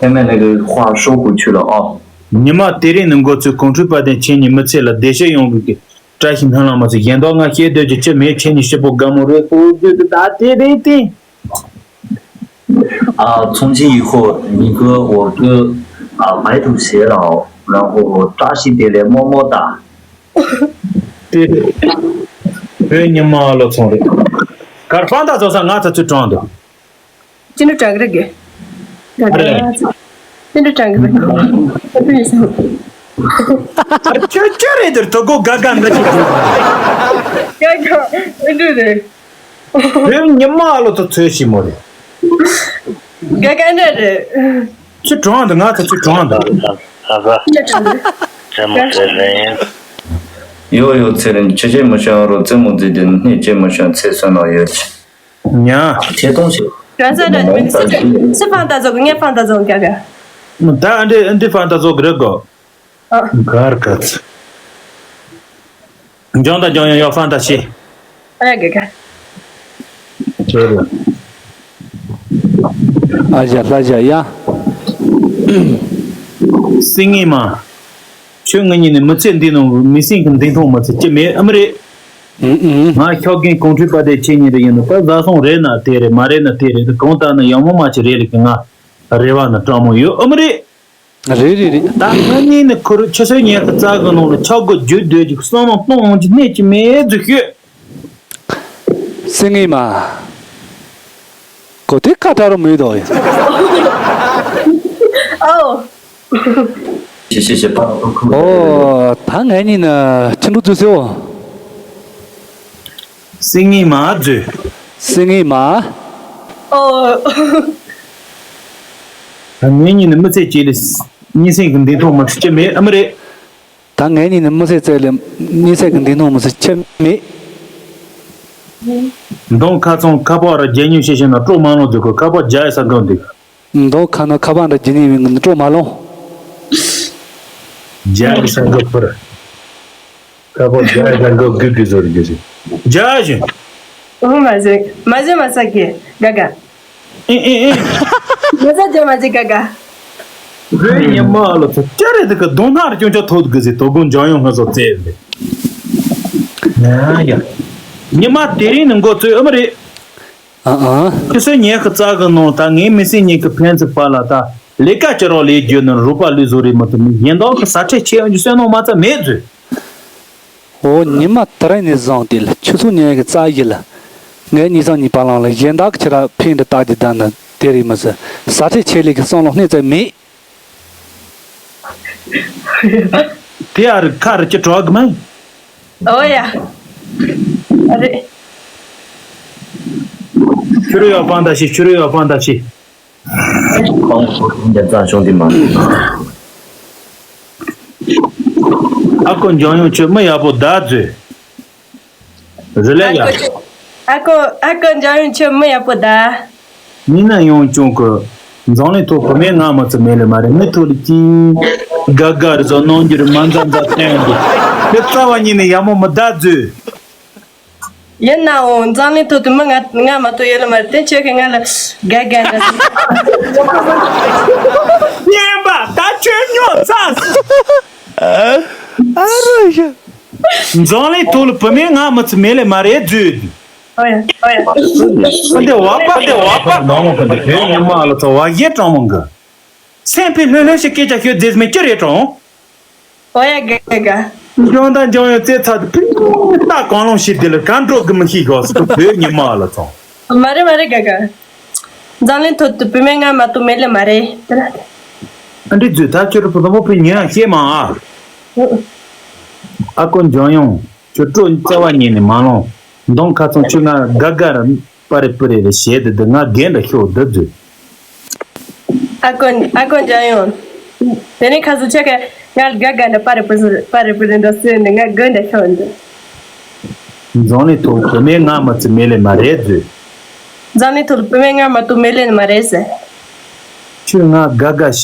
前面那个话收回去了啊。 ཉི་མ་དེ་རིང་ནི་འགོ་ཚུགས་གོང་ཁྲོས་པ་དན་ཁྱེད་གཉིས་མི་ཚེ་ལ་བདེ་སྐྱིད་ཡོང་གི་གི་བཀྲ་ཤིས་སྨོན་ལམ་མ་ཚོ་གཞན་དག་ང་བཤད་འདོད་ཀྱི་ཅི་མེད། ཁྱེད་གཉིས་སྐྱིད་པོ་དགའ་མོ་རེད། ཨོ་བདུད་དུ་ད་དེ་རེད་དེ། 啊，从今以后，你哥我哥啊，白头偕老，然后扎西德勒么么哒。 དེ་རེད། བོད་ཉི་མ་ལོ་ཚོང་རེད། གར་ཕང་ད་ཚོ་ས་ང་ཚ་ཚུར་དྲངས་འདུག་ཅི་འདྲ་དྲང་གི་རེད་གི། ཨ་རེད། ཅི་འདྲ་དྲང་གི་རེད། ཨ་ཁྱོད་ཁྱོད་རེད་དེར་དོ་གོ་ག་ག་འདི་ཅི་ཡ་ཡ་ཨེ་འདྲ་རེད། བོད་ཉི་མ་ལོ་ཚོ་ཚོད་ཞིམ་མོ་རེད། ག་ག་འདྲ་རེད། ཚུར་དྲངས་འདུག་ང་ཚ་ཚུར་དྲངས་འདུག་ཨ་ཟ། ཅི་འདྲ་དྲང་གི་རེད། ཅེ་མོ་ཟེར་རེད། ཡོ་ཡོ་ཚེ་རིང་ཁྱེད་ཆེ་མི་ཤོང་རོ་རྩེད་མོ་རྩེ་དེ་སྣེ་ཅེ་མི་ཤོང་ཚེ་སོན་ལ་ཡོད་ཆེ། ཉ། ཆེ་གཏོང་ཆེ། རང་ས་ད་མི་སི་ཅི་སི་ཕང་ད་ཟོག་ངས་ཕང་ད་ཟོག་རྒྱག་ག་ད་འདི་འདི་ཕང་ད་ཟོག་རེད་གོ་ཨ། གར་ག་ཚ། ལྗང་ད་ལྗང་ཡང་ཡོ་ཕང་ད་ཤི། ཨ་རྒྱག་ག་ཁྱེད་རེད། ཨ་ཞ་ལྷ་ཞ་ཡ། སེང་ངེ་མ། ཁྱོད་ང་གཉིས་ནི་མི་ཚེ་འདི་ནང་མི་སེམས་ཀྱི་འདིང་ཐོག་མ་ཚེ་ཅི་མེད་ཨམ་རེད། ཨུ་ཨུ། ང་ཤོག་རྒན་གོང་ཁྲོས་པ་དེ་ཁྱེད་གཉིས་རེ་ཡིན་ནོ་ད་བཟའ་སོང་རེད་ན་དེ་རེད་མ་རེད་ན་དེ་རེད་འདི་གང་ལྟར་ན་ཡག་མོ་མ་ཅི་རེད་ལ་ཀི་ང་རེ་བ་ན་སྤྲང་མོ་ཡོད་ཨམ་རེད། རེད་རེད་རེད། ད་ང་གཉིས་ནི་ཁུར་ཆུ་ཚོད་ཉི་ཤུ་རྩ་གི་ནང་ལ་ཆག་སྒོ་རྒྱུ་སྡོད་ཀྱི་བསམ་བློ་གཏོང་འོང་གི་གནས་ཀྱི་མེད་རྫུ་ཤོད། སེང་ངེ་མ། གོ་ཐོས་ཁ་བྲལ་རུ་མི་འདུག་ཨོ། ཞེ་ཞེ་ཞེ་པ། ཨོ། ད་ངས་ཉིན་ཁྱི་འབྲུ་འཛུལ་སེའོ། སེང་ངེ་མ་འཛུལ། སེང་ངེ་མ། ཨོ། ད་ངས་ཉིན་མི་ཚེ་གཅིག་ལས་གཉིས་སེང་གི་འདི་མཐོང་མ་ཐུབ་ཀྱི་མེད་ཨ་མ་རེད། ད་ངས་ཉིན་ནི་མི་ཚེ་བཙལ་ལེ་གཉིས་ཚེ་གི་འདི་ནོ་མི་ཚེ་ཆེ་མེད། མདོང་ཁ་ཚོང་ཁ་པར་ར་རྒྱལ་ཉུང་ཤེས་ཤེས་ན་སྤྲོ་མ་ལོང་འདུག་གོ་ཁ་པར་རྒྱ་ཡི་ས་འགོ་འདུག་མདོང་ཁ་ནོ་ཁ་པར་འདྲ་རྒྱལ་ཉུང་བའི་ངི་སྤྲོ་མ་ལོང་། རྒྱ་ཡི་ས་འགོ་ཕུར། ཁ་པར་རྒྱ་ཡི་ས་འགོ་གུ་གུ་ཟོར་གུ་ཟོར། རྒྱ་ཞིང་། ཨོ་མ་ཟེ་མ་ཟེ་མ་ས་ཀེ་ག་ག་ཨེ་ཨེ་ཨེ། ང་ཚ་ཅོ་མ་ཅི་ཀ་ཀ་བོད་ཉི་མ་ལ་ཚོ་སྐྱ་རེ་དེ་ག་རྡུང་ནག་རེ་ཅོང་ཅོ་ཐོག་གི་ཟེ་དོ་དགོང་འཇང་ཡོང་ང་ཚོ་བཙལ་ཟེ། ཡ་ཡ། ཉི་མ་དེ་རིང་ནི་འགོ་ཚོས་ཨ་མ་རེད། ཨ་ཨ། ཁྱི་སོས་ཉལ་གི་རྩ་གི་ནང་ད་ངའི་མི་སེར་ཉིད་ཀྱི་ཕན་ཚུན་བར་ལ་ད་ལས་ཀ་ཅི་རོགས་ལས་རྒྱུ་ནི་རུ་པ་ལུས་བཟོ་རེད་མ་ཐུབ་ནི་གཞན་དག་གི་ཟ་ཁྲེལ་ཆེ་ཡོང་རྒྱུ་བསོད་ནམས་མ་རྩ་མེད་ཚོས། ཨོ་ཉི་མ་དེ་རིང་ནས་བཟུང་སྟེ་ལ་ཆུ་ཚོད་ཉི་ཤུ་རྩ་བཞི་ལ་ངའི་ཉི་ཤུ་རྩ་གཉིས་བར་ལང་ལ་གཞན་དག་ཁྱེད་ར་ཕན་འདྲ་བཏགས་ཀྱི་བསྡད་ན་དེ་རེད་མི་ཟེར། ཟ་ཁྲེལ་ཆེ་ལེ་གི་བསམ་བློ་སྣེ་ཙམ་མེད། དེ་ཨ་རི་ཁ་རི་ཅི་གྲོགས་གི་མིན། ཨོ་ཡ། ཨ་རེད། ཆུ་རུ་ཡོ་པང་ད་ཤི་ཆུ་རུ་ཡོ་པང་ད་ཤི། ཁོང་ཁོ་ཁོང་རྒྱ་ཚ་ཤོང་དེ་མ་རེད། ཨ་ཁོ་འཇང་ཡོང་ཆོས་མི་ཡག་པོ་ད་མཛོད། རི་ལས་ཡ། ཨ་ཁོ་ཨ་ཁོ་འཇང་ཡོང་ཆོས་མི་ཡག་པོ་ད། མི་ན་ཡོང་ཅུང་གི་འཛམ་གླིང་ཐོག་བུད་མེད་ང་མ་ཚོ་མེད་ལེ་མ་རེད། མི་ཐོག་ལ་ཅིང་དགའ་དགའ་རི་བཟོ་གནང་རྒྱུ་རི་མ་མཛའ་མཛའ་བསྟན་འདུག་དེ་རྩ་བ་ཉིད་ནས་ཡག་མོ་མི་ད་མཛོད། ཡིན་ནའང་འཛམ་གླིང་ཐོག་ཏུ་མི་ང་ང་མ་གཏོགས་ཡོད་ལ་མ་རེད། དེ་ཁྱོད་ཀྱིས་ང་ལ་དགའ་དགའ་འདྲ། སྙན་པ་ད་ཁྱོད་སྨྱོ་ཚ། ཨ་རོ་ཡ། འཛམ་གླིང་ཐོག་ལ་བུད་མེད་ང་མི་ཚེ་མེད་ལེ་མ་རེད་མཛོད། ཨོ་ཡ་ཨོ་ཡ། འདི་བ་པ་འདི་བ་པ་ནང་ལོགས་ཀྱི་འདི་བོད་ཉི་མ་ལ་ཚོ་བ་ཡེ་གྲོང་མོ་གི་སེམས་པའི་ལྷོད་ལྷོད་ཞིག་སྐད་ཆ་ཤོད་རྫས་མེད་ཅི་རེད་གྲོང་། ཨོ་ཡ་དགའ་དགའ། འཇང་དང་འཇང་ཡོད་རྩེ་ཚ་དུ་ཕི་ཏ་གང་ལོང་ཞིག་དེ་ལ་གང་འགྲོ་གི་མི་ཤེས་གོ་སི་བོད་ཉི་མ་ལ་ཚོང་། མ་རེད་མ་རེད་དགའ་དགའ། འཛམ་གླིང་ཐོག་ཏུ་བུད་མེད་ང་མ་གཏོགས་མེད་ལེ་མ་རེད་དེ་ལ། ཨ་འདྲི་མཛོད་ད་ཁྱོད་རུ་བུ་དང་བུ་ཕི་ཉི་ཡང་ཤེས་མ་ཨ། ཨ་ཁོ་འཇང་ཡོང་ཁྱོད་སྤྲོ་རྩ་བ་ཉིད་ནས་མ་ལོང་། མདང་ཁ་ཚང་ཁྱོད་ང་དགའ་དགའ་ར། པ་རེ་པི་རེ་རེ་བྱས་ཏེ་འདི་ང་རྒན་འདྲ་ཤོག་འདི་བཟོས། ཨ་ཀོ་ཨ་ཀོ་འཇམ་དབྱངས། དེ་ནས་ཁ་སང་ཁྱོད་ཀྱིས་ང་དགའ་དགའ་འདྲ་པ་རེ་པི་རེ་པ་རེ་པི་རེ་འདྲ་བཟོས་ནས་ང་རྒན་འདྲ་ཤོག་འདི། འཛམ་གླིང་ཐོག་བུད་མེད་ང་མ་བརྩི་མེད་ལས་མ་རེད་བཟོས། འཛམ་གླིང་ཐོག་བུད་མེད་ང་མ་གཏོགས་མེད་ལས་མ་རེད་ཟེར། ཁྱོད་ང་དགའ་དགའ་བྱས།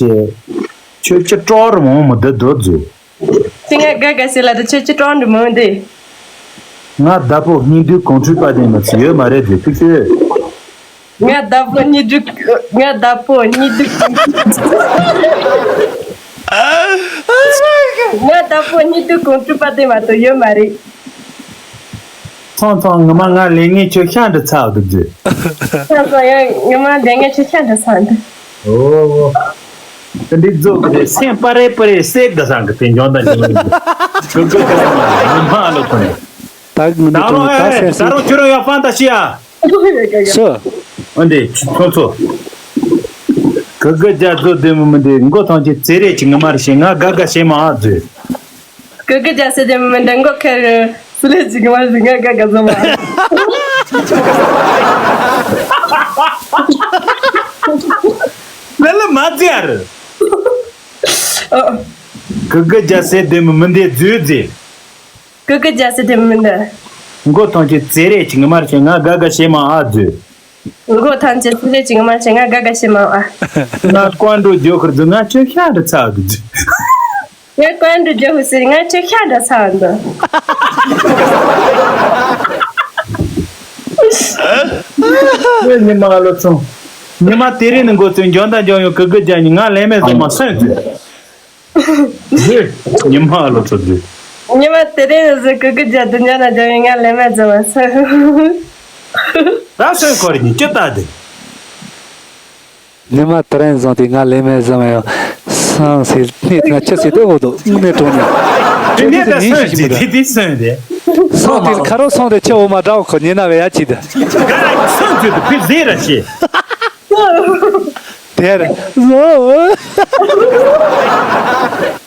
ཁྱོད་ཅི་སྤྲོ་རུ་མང་མོ་འདི་འདོད་བཟོས། དེ་ང་དགའ་དགའ་བྱེད་ལ་དེ་ཁྱོད་ཅི་སྤྲོ་འདྲི་མང་འདི། ང་བདག་པོ་སྙིང་སྡུག་གོང་འཁྲུལ་པ་དེ་མི་ཚེ་ཡོད་མ་རེད་ཟེར་ཐུག་ཤོད། ང་བདག་པོ་སྙིང་སྡུག་ང་བདག་པོ་སྙིང་སྡུག་ང་བདག་པོ་སྙིང་སྡུག་གོང་འཁྲུལ་པ་དེ་མ་གཏོགས་ཡོད་མ་རེད། ཚང་ཚང་ངི་མ་ང་ལས་ངན་ཁྱོད་ཤ་འདྲི་ཚར་འདུག་ཟེར། ཚང་ཚང་ཡང་ངི་མ་ལས་ངན་ཁྱོད་ཤ་འདྲི་ཚར་འདུག་ཨོ། དེ་འདྲའི་རྫོགས་ཀྱི་རེད། སེམས་པ་རེ་པ་རེ་སེག་ད་སང་གི་དེ་འཇོན་ད་འཇོན་གི་གུ་གུ་གུ་མ་ལོ་ཐོན། ད་ངི་མ་ད་ལོ་ཨེ་ད་སེམས་ད་ལོ་ཁྱོད་རང་ཡག་ཕན་ད་ཤི་ཡ། སུ། ཨ་འདི་ཚོ་ཚོ། གུ་གུ་རྒྱ་རྫོགས་དེ་མི་མི་འདི་མགོ་ཐང་ཆེ་ཙེ་རེ་ཅི་ངི་མ་རེ་ཤེས་ང་དགའ་དགའ་བྱེད་མ་ཨ་རྫོས། གུ་གུ་རྒྱ་སེ་དེ་མི་འདྲ་མགོ་ཁེར་སུ་ལས་ཅིག་མ་ཟིག་ང་དགའ་དགའ་ཟོ་མ། ལ་ལ་མ་ཙེ་ཨ་རུ། གུ་གུ་རྒྱ་སེ་དེ་མི་མི་འདི་རྫུས་རྫི། གུ་གུ་རྒྱ་སེ་དེ་མི་འདི། མགོ་ཐང་ཆེ་ཙེ་རེ་ཅིག་ངི་མ་རེ་ང་དགའ་དགའ་བྱེད་མ་ཨ་རྫུས། མགོ་ཐང་ཆེ་ཙེ་རེ་ཅིག་ངི་མ་རེ་ང་དགའ་དགའ་བྱེད་མ་ཨ། ང་ཀོན་འགྲོ་རྒྱུ་ཁུར་རྫུ་ང་ཁྱོད་ཤ་འདྲི་ཚར་རྫུས། ངས་བཀའ་འདྲི་རྒྱག་ཟེར་ང་ཁྱོད་ཤ་འདྲ་ཚ་འདི། ཁྱོད་ཉི་མ་ལོ་ཚོང་། ཉི་མ་དེ་རིང་ནི་འགོ་ཚུགས་འཇོན་དང་འཇོན་ཡོང་གི་གི་རྒྱ་ཉི་ང་ལས་མེད་ཟོ་མ་སོན་ཚུ། ཉི་མ་ལོ་ཚོ་དུ། ཉི་མ་དེ་རིང་ནི་ཟེར་གི་གི་རྒྱ་དུ་འཇོན་དང་འཇོན་ཡོང་ང་ལས་མེད་ཟོ་མ་སོན། ད་སོན་ཁོ་རེ་ཉི་ཅི་ལྟ་དེ། ཉི་མ་དེ་རིང་བཟང་དེ་ང་ལས་མེད་བཟང་ཡོད། སང་སེ་སྣེ་ང་ཆི་སེ་ཏེ་འོ་དོ་དངོས་གནས་དྲང་ནས། དེ་ནས་ད་སོན་ཟིན་དེ་དེ་སོན་དེ། སང་དེ་ཁ་རོ་སང་དེ་ཆེ་འོ་མ་འདྲ་འོ་ཁོ་ཉེ་ན་བས་ཡ་ཆི་དེ། ག་ར་སོན་ཟིན་དེ་ཕི་ཟེ་ར་ཤི། དེར་ལོ།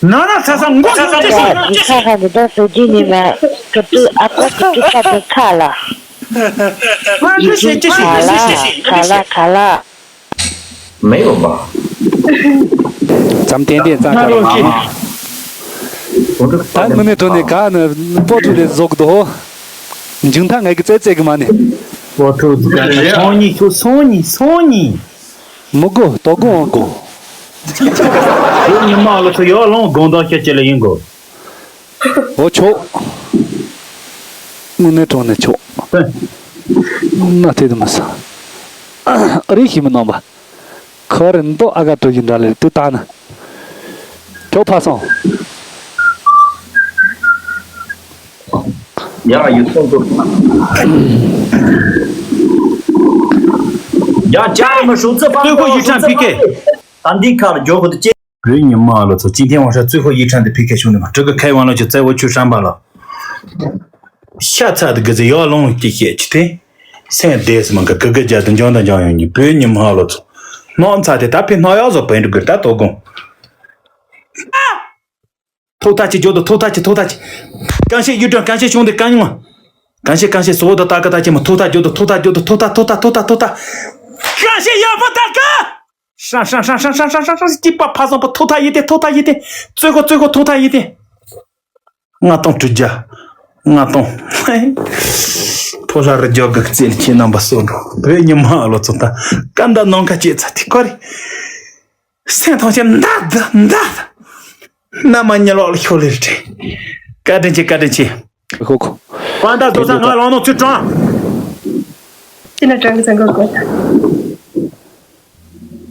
ན་ན་ས་ས་མགོ་ས་ས་ས་ས། ཁ་ཁ་འདི་ད་སོ་ཇི་ནི་མ་ཀ་ཏུ་ཨ་ཀ་ཀ་ཏུ་ས་ཏུ་ཁ་ལ། ང་ཏུ་ཤེས་ཅི་ཤེས་ཅི་ཤེས་ཤེས། ཁ་ལ་ཁ་ལ། 没有吧？ བྱམས་ལྡན་འདས་གཙང་ཁ་ར་མ་མ། ད་དངོས་གནས་དྲང་གནས་ག་ནི་སྤོ་ཐུབ་ལས་བཟོ་གི་འདུག་འཇུང་ཐང་ངས་ཀྱི་ཙེ་ཙེ་གི་མ་ནི། སྤོ་ཐུབ་ག་ནི་སོང་ཉིན་ཁྱོད་སོང་ཉིན་སོང་ཉིན། མི་དགོ་དོ་དགོ་འོང་དགོ། ཁྱོད་ཉི་མ་ལོ་ཚོ་ཡོ་ལོང་དགོང་དག་ཁྱེད་ཅི་ལ་ཡིན་དགོ། འོ་ཆོག་དངོས་གནས་དྲང་གནས་ཆོག་ན་དེ་དུ་མི་ས། ཨ་རི་ཤི་མི་ནང་པ། ཁོ་རེ་མདོ་ཨ་ག་ཏོ་ཡིན་འདྲ་ལེ་དུ་ལྟ་ན། ཁྱོད་ཕ་སོང་། ཡ་ཡུལ་སོང་དུ། ཡ་ཅག་མི་ཧྲུག་ཙི་པ། ཏུས་ཁོ་ཡུལ་ཁྲམ་ཕི་ཁེ། ད་འདི་ཁར་འཇོག་གི་ཅེ། བོད་ཉི་མ་ལོ་ཚོ་ཅི་ཐེ་ཝང་ཧྲ་ཙུའི་ཧོ་ཡི་ཁྲང་དེ་ཕི་ཁེ་ཤུང་དེ་མ་ཀྲི་གི་ཁའི་ཝང་ལོ་ཅི་ཙེ་བོ་ཆུ་ཧྲམ་པ་ལ། ཤ་ཚ་དེ་གི་ཙེ་ཡོ་ལོང་ཀྱི་ཤེད་ཅི་ཐེ། སེང་དེ་སི་མ་གི་གི་གི་རྒྱ་དུ་འཇོང་དང་འཇོང་ཡོང་ཉི་བོད་ཉི་མ་ལོ་ཚོ། སྣང་ཚ་དེ་ད་ཕི་སྣང་ཡོ་ཟོ་བེན་ཀྲི་གི་ད་དོ་དགོང་། ཐོག་ཐག་ཅིག་འཇོག་དོ་ཐོག་ཐག་ཅིག་ཐོག་ཐག་ཅིག་གང་ཤེད་ཡུལ་དྲང་གང་ཤེད་ཤུང་དེ་གང་ཉུང་། གང་ཤེད་གང་ཤེད་སོ་དོ་ད་ག་ད་ཅིག་མ་ཐོག་ཐག་འཇོག་དོ་ཐོག་ཐག་འཇོག་དོ་ཐོག་ཐག་ཐོག་ཐག་ཐོག་ཐག་ཐོག་ཐག་ཐོག་ཐག་གང་ཤེད་ཡོད་པོ་ད་ག་ཧྲང་ཧྲང་ཧྲང་སྐྱིད་པ་ཕ་བཟང་པོ་ཐོག་ཐག་ཡིན་ཏེ་ཐོག་ཐག་ཡིན་ཏེ། རྩོད་གོ་རྩོད་གོ་ཐོག་ཐག་ཡིན་ཏེ། ལྔ་སྟོང་དྲུག་བརྒྱ། ལྔ་སྟོང་། ཕོ་ལྷ་རི་རྒྱ་གི་རྩེ་ལ་ཁྱེད་རྣམ་པ་སོགས་འགྲོ་བོད་ཉི་མ་ལོ་ཚོ་ད་སྐར་མདའ་ནམ་མཁའ་སྐྱེས་ཚ་དེ་ཀོ་རེ། སེམས་ཐང་ཆེན་མདའ་མདའ་མདའ། མནའ་མ་ཉི་ལོག་ལ་ཤོར་ལེ་རེད། བཀའ་དྲིན་ཆེ་བཀའ་དྲིན་ཆེ། ཧོ་ཁོ། པ་ད་དོ་ས་ང་ལོང་ནོ་ཚུར་དྲང་། ཅི་ན་དྲང་གི་ཟེར་གོ་གོ།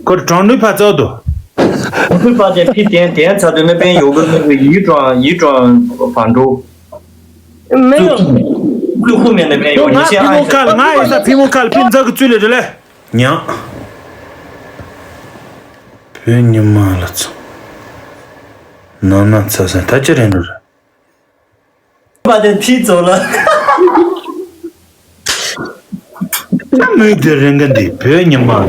ཁོ་དྲང་ནུས་ཕ་ཚོ་དོ། ཁོ་ཚུར་པ་དེ་ཕི་དན་དན་ཚ་དོ་ནི་པན་ཡོ་གི་ནི་ཡི་དྲང་ཡི་དྲང་བ་འགྲོ། མེ་ཡོ། ཀུ་ཧུ་མེ་ནི་པན་ཡོ་ང་ཉི་ཤེ་ཕི་མོ་ཨ་ཁལ་ང་ཡི་ས་ཕི་མོ་ཁལ་ཕི་འཛག་གི་ཚུལ་ལེ་རེ་ལེ། ཉག་བོད་ཉི་མ་ལ་ཚོ། ནང་ན་ཚ་ས་ད་ཅི་རེད་འགྲོ་རེད། པ་དེ་ཕི་ཚོ་ལ། ད་མོས་དེ་རེ་འགའ་འདི་བོད་ཉི་མ་ལ།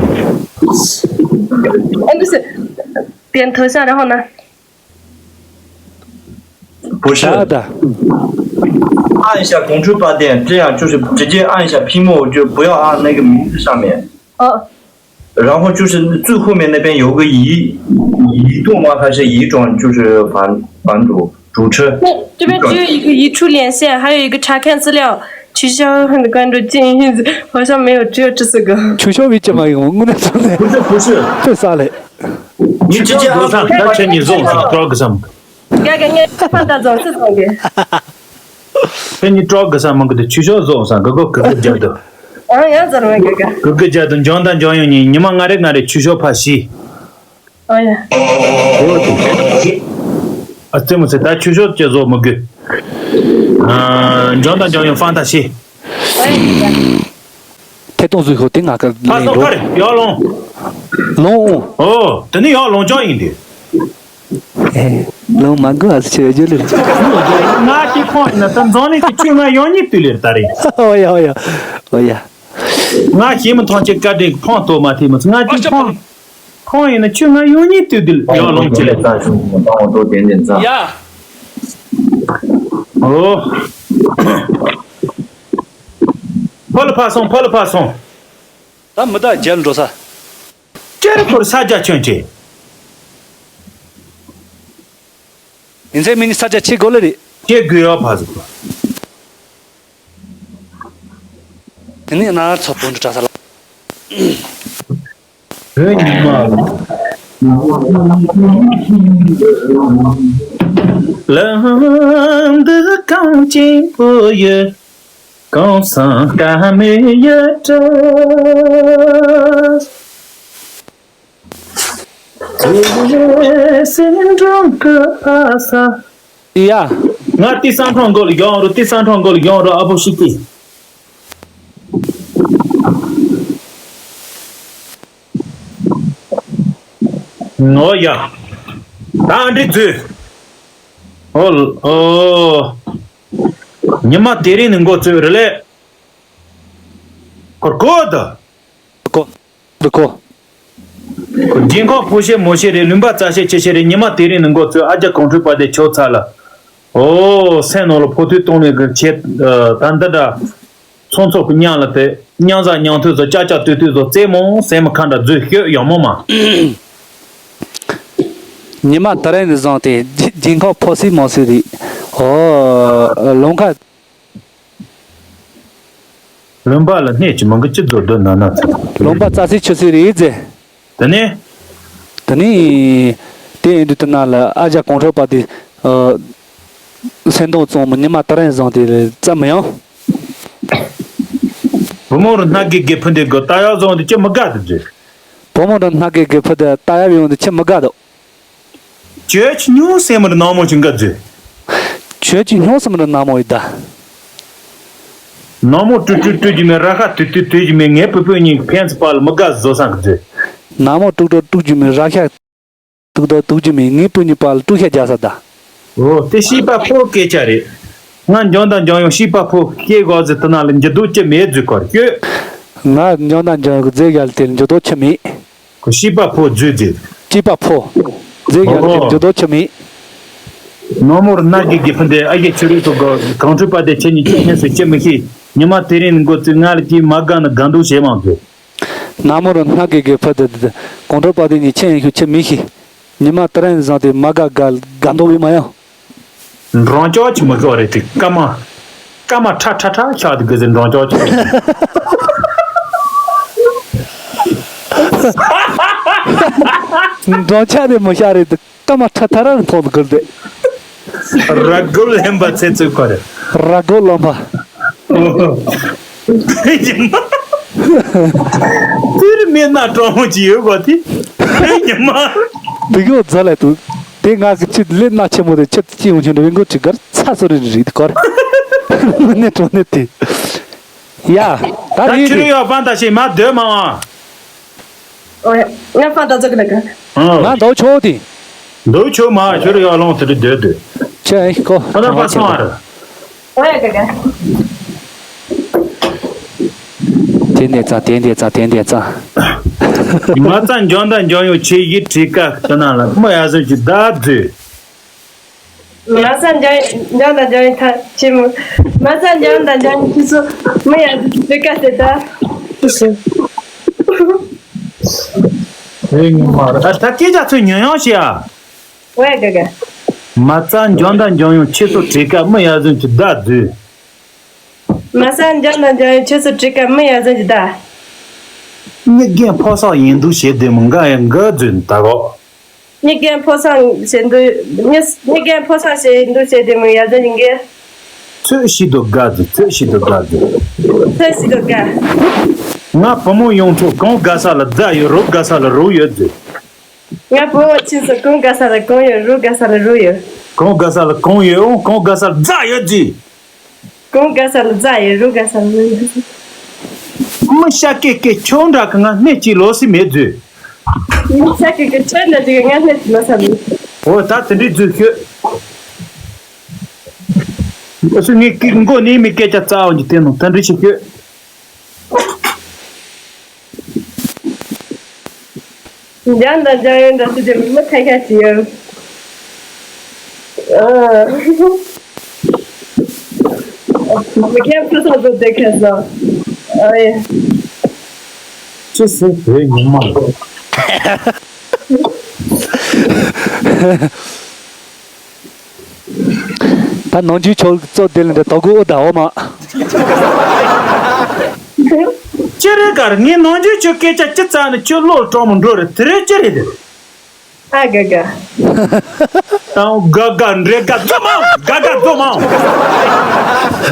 ཨ་འདི་སེ། དེ་མཐོ་ཤ་ར་ཧོ་ན། 不是。啥的？按一下 Ctrl 八点，这样就是直接按一下屏幕，就不要按那个名字上面。哦。然后就是最后面那边有个移移动吗？还是移转？就是反反主主车。那这边只有一个移出连线，还有一个查看资料，取消关注建议，好像没有，只有这四个。取消为什么用？我那上面不是不是，这啥嘞？你直接按。他全你送，你抓个什么？ ཡ་ག་ངས་ཕ་ད་རྫོང་སི་རྫོང་གི། ཁྱེད་གཉིས་སྤྲོ་གི་ས་མང་གི་དུ་ཆུ་ཤོག་བཟོ་ས་གི་གོ་གི་གི་རྒྱབ་དུ། ཨང་ཡང་ཟེར་མེད་གི་གི། གི་གི་རྒྱབ་དུ་འཇོན་དང་འཇོན་ཡོང་གཉིས་ཉི་མ་ང་རེ་ང་རེ་ཆུ་ཤོག་ཕ་ཤི། ཨང་ཡ། ཨ་ཙི་མོ་ཚེ་ད་ཆུ་ཤོག་ཅེ་བཟོ་མི་དགོས། ཨ་འཇོན་དང་འཇོན་ཡོང་ཕང་ད་ཤི། ཨང་ཡ། ཐད་གཏོང་བཟོས་ཤོག་དེ་ང་ག་ཕ་ལེན་སོང་འགྲོ། ཁ་རེ་ཡར་ལོང་། ལོང་། ཨོ་དེ་ནི་ཡར་ལོང་ཅང་ཡིན་དེ། ཨེ། ལོང་མ་དགོས་ཨ་ཆེ་རྒྱུ་ལེ། ང་ཅི་ཁོང་ཡིན་ན་ད་འཛམ་གླིང་གི་ཆུ་ང་ཡོང་ཉིད་དུ་ལེར་ད་རེད། ཨོ་ཡ་ཨོ་ཡ་ཨོ་ཡ། ང་ཤེས་མི་ཐོང་ཆེ་བཀའ་དྲིན་ཕོང་ཏོ་མ་ཐེ་མི་ང་ཅི་ཁོང་ཁོང་ཡིན་ན་ཆུ་ང་ཡོང་ཉིད་དུ་དུ་ཡར་ལོང་ཅི་ལེ། ད་ཞུ་ང་ཏང་འོ་ཏོ་དེ་ནས་ཛ། ཡ། ཨོ། ཕ་ལ་ཕ་སོང་ཕ་ལ་ཕ་སོང་། ད་མི་ད་རྒྱལ་འགྲོ་ས། ཅེར་ཁོར་ས་རྒྱ་ཁྱོན་ཆེ། ཡིན་ཚེ་མི་ནི་ས་རྒྱ་ཆེ་དགོས་ལེ་རེད། ཆེ་དགོས་ཡོད་ཕ་ཟིག་དེ་ནི་ན་ཚོ་པོ་འདྲ་ས་ལ། བོད་ཉི་མ་ལ། ལམ་འདི་གངས་ཅན་པོ་ཡི། གང་སང་ཀ་མེད་ཡ་བྲལ། ཟེར་སེམས་འགྲོ་གི་ཕ་ས། ཡ། ང་ཏི་སང་ཁྲོང་མགོ་ལ་ཡོང་རུ་ཏི་སང་ཁྲོང་མགོ་ལ་ཡོང་རུ་ཨ་བོ་ཤི་ཏི། ངོ་ཡ། ད་འདྲི་ཚུལ། ཨོ་ཨོ། ཉི་མ་དེ་རིང་ནི་འགོ་ཚུགས་རེད་ལེ། ཁོར་གོ་ད། གོ། འདི་གོ། རྒྱལ་ཁོག་ཕོ་ཤེ་མོ་ཤེ་རེད། ལུང་པ་རྩ་ཤེ་ཆེ་ཤེ་རེད། ཉི་མ་དེ་རིང་ནི་འགོ་ཚུགས། ཨ་ཅག་གོང་ཁྲོས་པ་དེ་ཆོག་ཚར་ལ། ཨོ་སེམས་ནང་ལ་ཕོ་ཐུག་གཏོང་ནས་གི་ཆེད་ད་འདི་འདྲ། ཚོང་ཚོགས་ཀྱི་མཉམ་ལ་དེ་མཉམ་ཟ་མཉམ་ཐུག་བཟོ་ཅག་ཅག་ཏུས་ཏུས་བཟོ་རྩེད་མོ་སེམས་མ་ཁ་འདྲ་རྫུས་སྐྱོད་ཡག་མོ་མ། ཉི་མ་དེ་རིང་ནས་བཟུང་སྟེ་རྒྱལ་ཁབ་ཕོ་སི་མོ་སི་རེད། ཨོ་ལུང་ཁ། ལུང་པ་ལ་སྣེ་ཅི་མང་གི་ཅི་རྫོ་རྡོ་ན་ན་ཚ། ལུང་པ་རྩ་སི་ཆུ་སི་རེད་ཟེ། དེ་ནས། དེ་ནས། དེ་ཡིན་དུས་དེ་ན་ལ་ཨ་ཅག་གོང་ཁྲོ་པ་དེ། སེམས་གཏོང་བཙོང་མོ་ཉི་མ་དེ་རིང་བཟང་དེ་རྩ་མི་ཡང་། བུ་མོ་རུ་སྣ་དགེ་དགེ་ཕུ་འདི་གོ་ད་ཡག་བཟང་དེ་ཅི་མི་དགའ་དུ་འཛུལ། བུ་མོ་རུ་སྣ་དགེ་དགེ་ཕུ་དེ་ད་ཡག་ཡོང་དེ་ཅི་མི་དགའ་དོ། ཁྱོད་ཀྱི་སྙུང་སེམས་རུ་ནག་མོ་ཅི་འགའ་འཛུལ། ཁྱོད་ཀྱི་སྙུང་སེམས་རུ་ནག་མོ་ཡི་ད། ནག་མོ་ཀྲུ་ཀྲུ་ཀྲུ་རྒྱུ་མེད་ར་ཁ་དུ་དུ་དུ་རྒྱུ་མེད་ངའི་བུ་བུ་གཉིས་ཕན་ཚུན་བར་ལ་མི་དགའ་བཟོ་སང་གི་འཛུལ། ནག་མོ་ཀྲུ་ཀྲུ་ཀྲུ་རྒྱུ་མེད་ར་ཁ། ཏུག་ཏུག་ཏུག་རྒྱུ་མེད་ངའི་བུ་གཉིས་བར་ལ་ཀྲུ་ཤ་རྒྱག་ས་ད། འོ་དེ་སྐྱིད་པ་ཕོ་སྐད་ཆ་རེད། ང་འཇོན་དང་འཇོན་ཡོང་སྐྱིད་པ་ཕོ་སྐད་གོ་ཟེར་དུ་ན་ལ་འགྱུར་ལྡོག་ཅི་མེད་རྫུས་གོ་སྐྱོད། ང་འཇོན་དང་འཇོན་གི་རྫས་ག་ལ་དེ་ལ་འགྱུར་ལྡོག་ཅི་མེད། ཁོ་སྐྱིད་པ་ཕོ་རྫུས་རྫུས། སྐྱིད་པ་ཕོ། རྫས་ག་ལ་དེ་ལ་འགྱུར་ལྡོག་ཅི་མེད། ནོར་མོར་སྣ་གི་གི་ཕུ་འདི་ཨ་ཡེ་ཆུ་རུ་ཚོ་གོ་གང་ཁྲུ་པ་དེ་ཁྱེད་གཉིས་ཁྱེད་ཉན་སུ་ཅི་མི་ཤེས། ཉི་མ་དེ་རིང་འགོ་ཚུགས་ང་ལ་ཅི་མ་དགའ་ན་དགའ་འདུག་བྱེད་མང་ཚུལ། ནག་མོ་རུ་སྣ་གི་གི་ཕུ་དེ་དེ་གོང་ཁྲོ་པ་དེ་གཉིས་ཁྱེད་ཡིན་ཤུགས་ཁྱེད་མི་ཤེས། ཉི་མ་དེ་རིང་བཟང་དེ་མ་དགའ་དགའ་དགའ་འདུག་བི་མ་ཡང་། འབྲོང་ཅོག་ཅི་མི་དགའ་རེད་དེ་སྐར་མ། སྐར་མ་ཁྲ་ཁྲ་ཁྲ་ཤག་དེ་གི་ཟེར་འབྲོང་ཅོག་ཅི། འབྲོང་ཆ་དེ་མི་ཤ་རེད་དེ། ཏ་མ་ཁྲ་ཐ་ར་མཐོང་དགོས་ཏེ། ར་སྒོ་ལེན་པ་ཚེ་ཚུགས་པ་རེད། ར་སྒོ་ལོན་པ། ཡིན་ན། དེར་མེད་ན་གྲོང་མོ་ཅི་ཡོད་པ་དེ། ཡིན་མ། འདི་གོ་ཛ་ལ་དུ། དེ་ང་གི་ཆེད་ལས་ན་ཆེན་མོ་དེ་ཆེད་ཅི་ཡོང་ཆེན་རེ་འགོ་ཅི་གར་ཚ་སོ་རེ་རེ་དེ་གར། ནེ་གྲོང་ནེ་དེ། ཡ། ད་ད་རེད་ཁྱོད་དེ། ཡོད་པ་ད་ཤེས་མ་སྡོད་མ་འོང་། ཨོ་ཡ། ང་ཕ་ད་ཚོ་གི་ལ་ག་ང་འདོ་ཆོག་དེ། འདོ་ཆོག་མ་ཁྱོད་ཡོད་ལོང་དེ་རེ་སྡོད་སྡོད། ཁྱོད་ཨེ་ཁོ། ཁོ་ན་པ་སོང་ཨ་ར། ཨོ་ཡ་ག་ག་དེ་འདས་ཙང་དེ་འདས་ཙང་དེ་འདས་ཙང་། མ་ཙང་འཇོན་ད་འཇོན་ཡོད་ཆེ་ཡི་བྲིས་ཀ་ཁྱོད་ན་ལ་མོ་ཡ་ཟོན་གྱི་ད་རྫུས། མ་རྩ་འཇམ་འཇམ་དང་འཇམ་ཡོད་ཐ་ཆེན་མོ། མ་རྩ་འཇམ་དང་འཇམ་ཡོད་ཁྱེད་ཚོ་མི་ཡག་པོ་འདུག་ག་ཟེར་ད། ཅི་ཟེར། དེ་ངོ་མ་རེད། ད་སྐད་ཆ་ཚོད་ཉོན་ཡང་ཤེས་ཨ། ཝེ་ག་ག། མ་རྩ་འཇམ་དང་འཇམ་ཡོད་ཁྱེད་ཚོ་བྲེལ་ཀ་མི་ཡག་ཟོན་གྱི་བདག་བཟོས། མ་རྩ་འཇམ་དང་འཇམ་ཡོད་ཁྱེད་ཚོ་བྲེལ་ཀ་མི་ཡག་ཟོན་གྱི་བདག་མྱི་རྒན་ཕོ་སོག་ཡིན་འདུག་བྱེད་དེ་མི་འགའ་ཡང་འགའ་བརྫུན་ད་གོ། མྱི་རྒན་ཕོ་སོག་བྱེད་འདུག་མྱི་མྱི་རྒན་ཕོ་སོག་བྱེད་འདུག་བྱེད་དེ་མི་ཡག་ཟོན་གྱི་འགའ། ཚོད་ཤི་དོ་དགའ་ཟེར། ཚོད་ཤི་དོ་དགའ་ཟེར། ཚོད་ཤི་དོ་དགའ། ང་བུ་མོ་ཡོང་ཚོ་གང་དགའ་ས་ལ་རྫ་ཡོད། རོ་དགའ་ས་ལ་རོ་ཡོད་ཟེར། ང་བུ་མོ་ཆེན་སོ་གང་དགའ་ས་ལ་གང་ཡོད། རོ་དགའ་ས་ལ་རོ་ཡོད། གང་དགའ་ས་ལ་གང་ཡོད། འོང་གང་དགའ་ས་ལ་རྫ་ཡོད་ཟེར། གང་དགའ་ས་ལ་རྫ་ཡོད། རོ་དགའ་ས་ལ་རོ་ཡོད། མི་ཤ་ཀེ་ཀེ་ཁྱོད་འདྲ་གི་ང་སྣེ་གཅིག་ལོ་སི་མེད་ཟེར། མི་ཤ་ཀེ་ཀེ་ཁྱོད་འདྲ་གཅིག་ང་སྣེ་གཅིག་ལོ་ས་མེད། འོ་ད་དེ་འདྲའི་རྫུན་ཤོད། ཨ་སུ་ངས་ཀི་མགོ་ནས་མི་སྐད་ཆ་རྩ་བ་ཉིད་བསྟན་ནོ་ད་འདྲི་ཞིག་ཤོད། འཇམ་དང་འཇམ་ཡོད་འདྲ་སུ་དེ་མི་ཁ་ཁ་ཅི་ཡོད། ཨ། མི་ཁྱད་ཕུ་ས་ཚོ་དེ་ཁ་ས། ཨ་ཡེ། ཅི་སེ་བོད་ཉི་མ། ད་ནང་ཆོས་ཆོས་ཚོ་དེ་ལ་འདྲ་དོ་གོ་ཨོ་ད་འོ་མ། ཅི་རེད་གར་ངས་ནང་ཆོས་ཆོས་སྐད་ཆ་ཅི་ཙམ་ནས་ཁྱོད་བློ་གྲོགས་མོ་འགྲོ་རེད་དེ་རེད་ཅི་རེད་དེ། ཨ་ག་ག། དང་ག་ག་འདྲེ་ག་རྫོ་མང་ག་ག་རྫོ་མང་།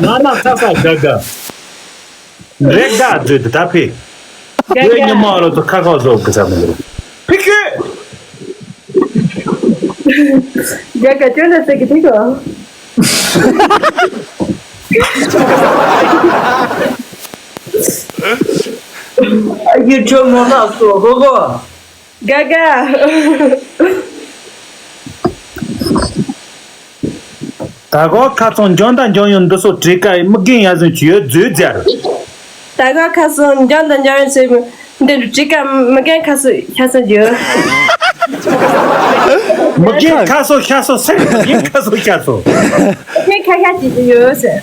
ན་ན་ས་ས་ག་ག། འདྲེ་ག་རྫོས་དེ་ད་ཕེ། ག་ག། ཉི་མ་རོ་ཚོ་ཁ་ཁ་བཟོ་གི་ས་མི་འདུག་ཕི་ཁྱོད། རྒྱ་གར་ཅོ་ལ་ཟེར་གི་འདུག་གོ། ཨ་ཡེ་ཁྱོད་ངོ་མ་སོ་ཧོ་གོ། དགའ་དགའ། ད་གོ་ཁ་ཚོང་འཇོན་དང་འཇོན་ཡོད་འདི་སོ་བྲིས་ཀ་ཡི་མི་རྒན་ཡ་ཟུན་གྱི་ཡོད་རྫུས་ཛར། ད་གོ་ཁ་ཚོང་འཇོན་དང་འཇོན་ཡོད་ཟེར་འདི་རུ་བྲིས་ཀ་མི་རྒན་ཁ་སོ་ཤ་སོ་ཡོད། མི་རྒན་ཁ་སོ་ཤ་སོ་ཟེར་མི་རྒན་ཁ་སོ་ཤ་སོ། མི་རྒན་ཁ་ཤ་ཅིག་ཡོད་ཟེར།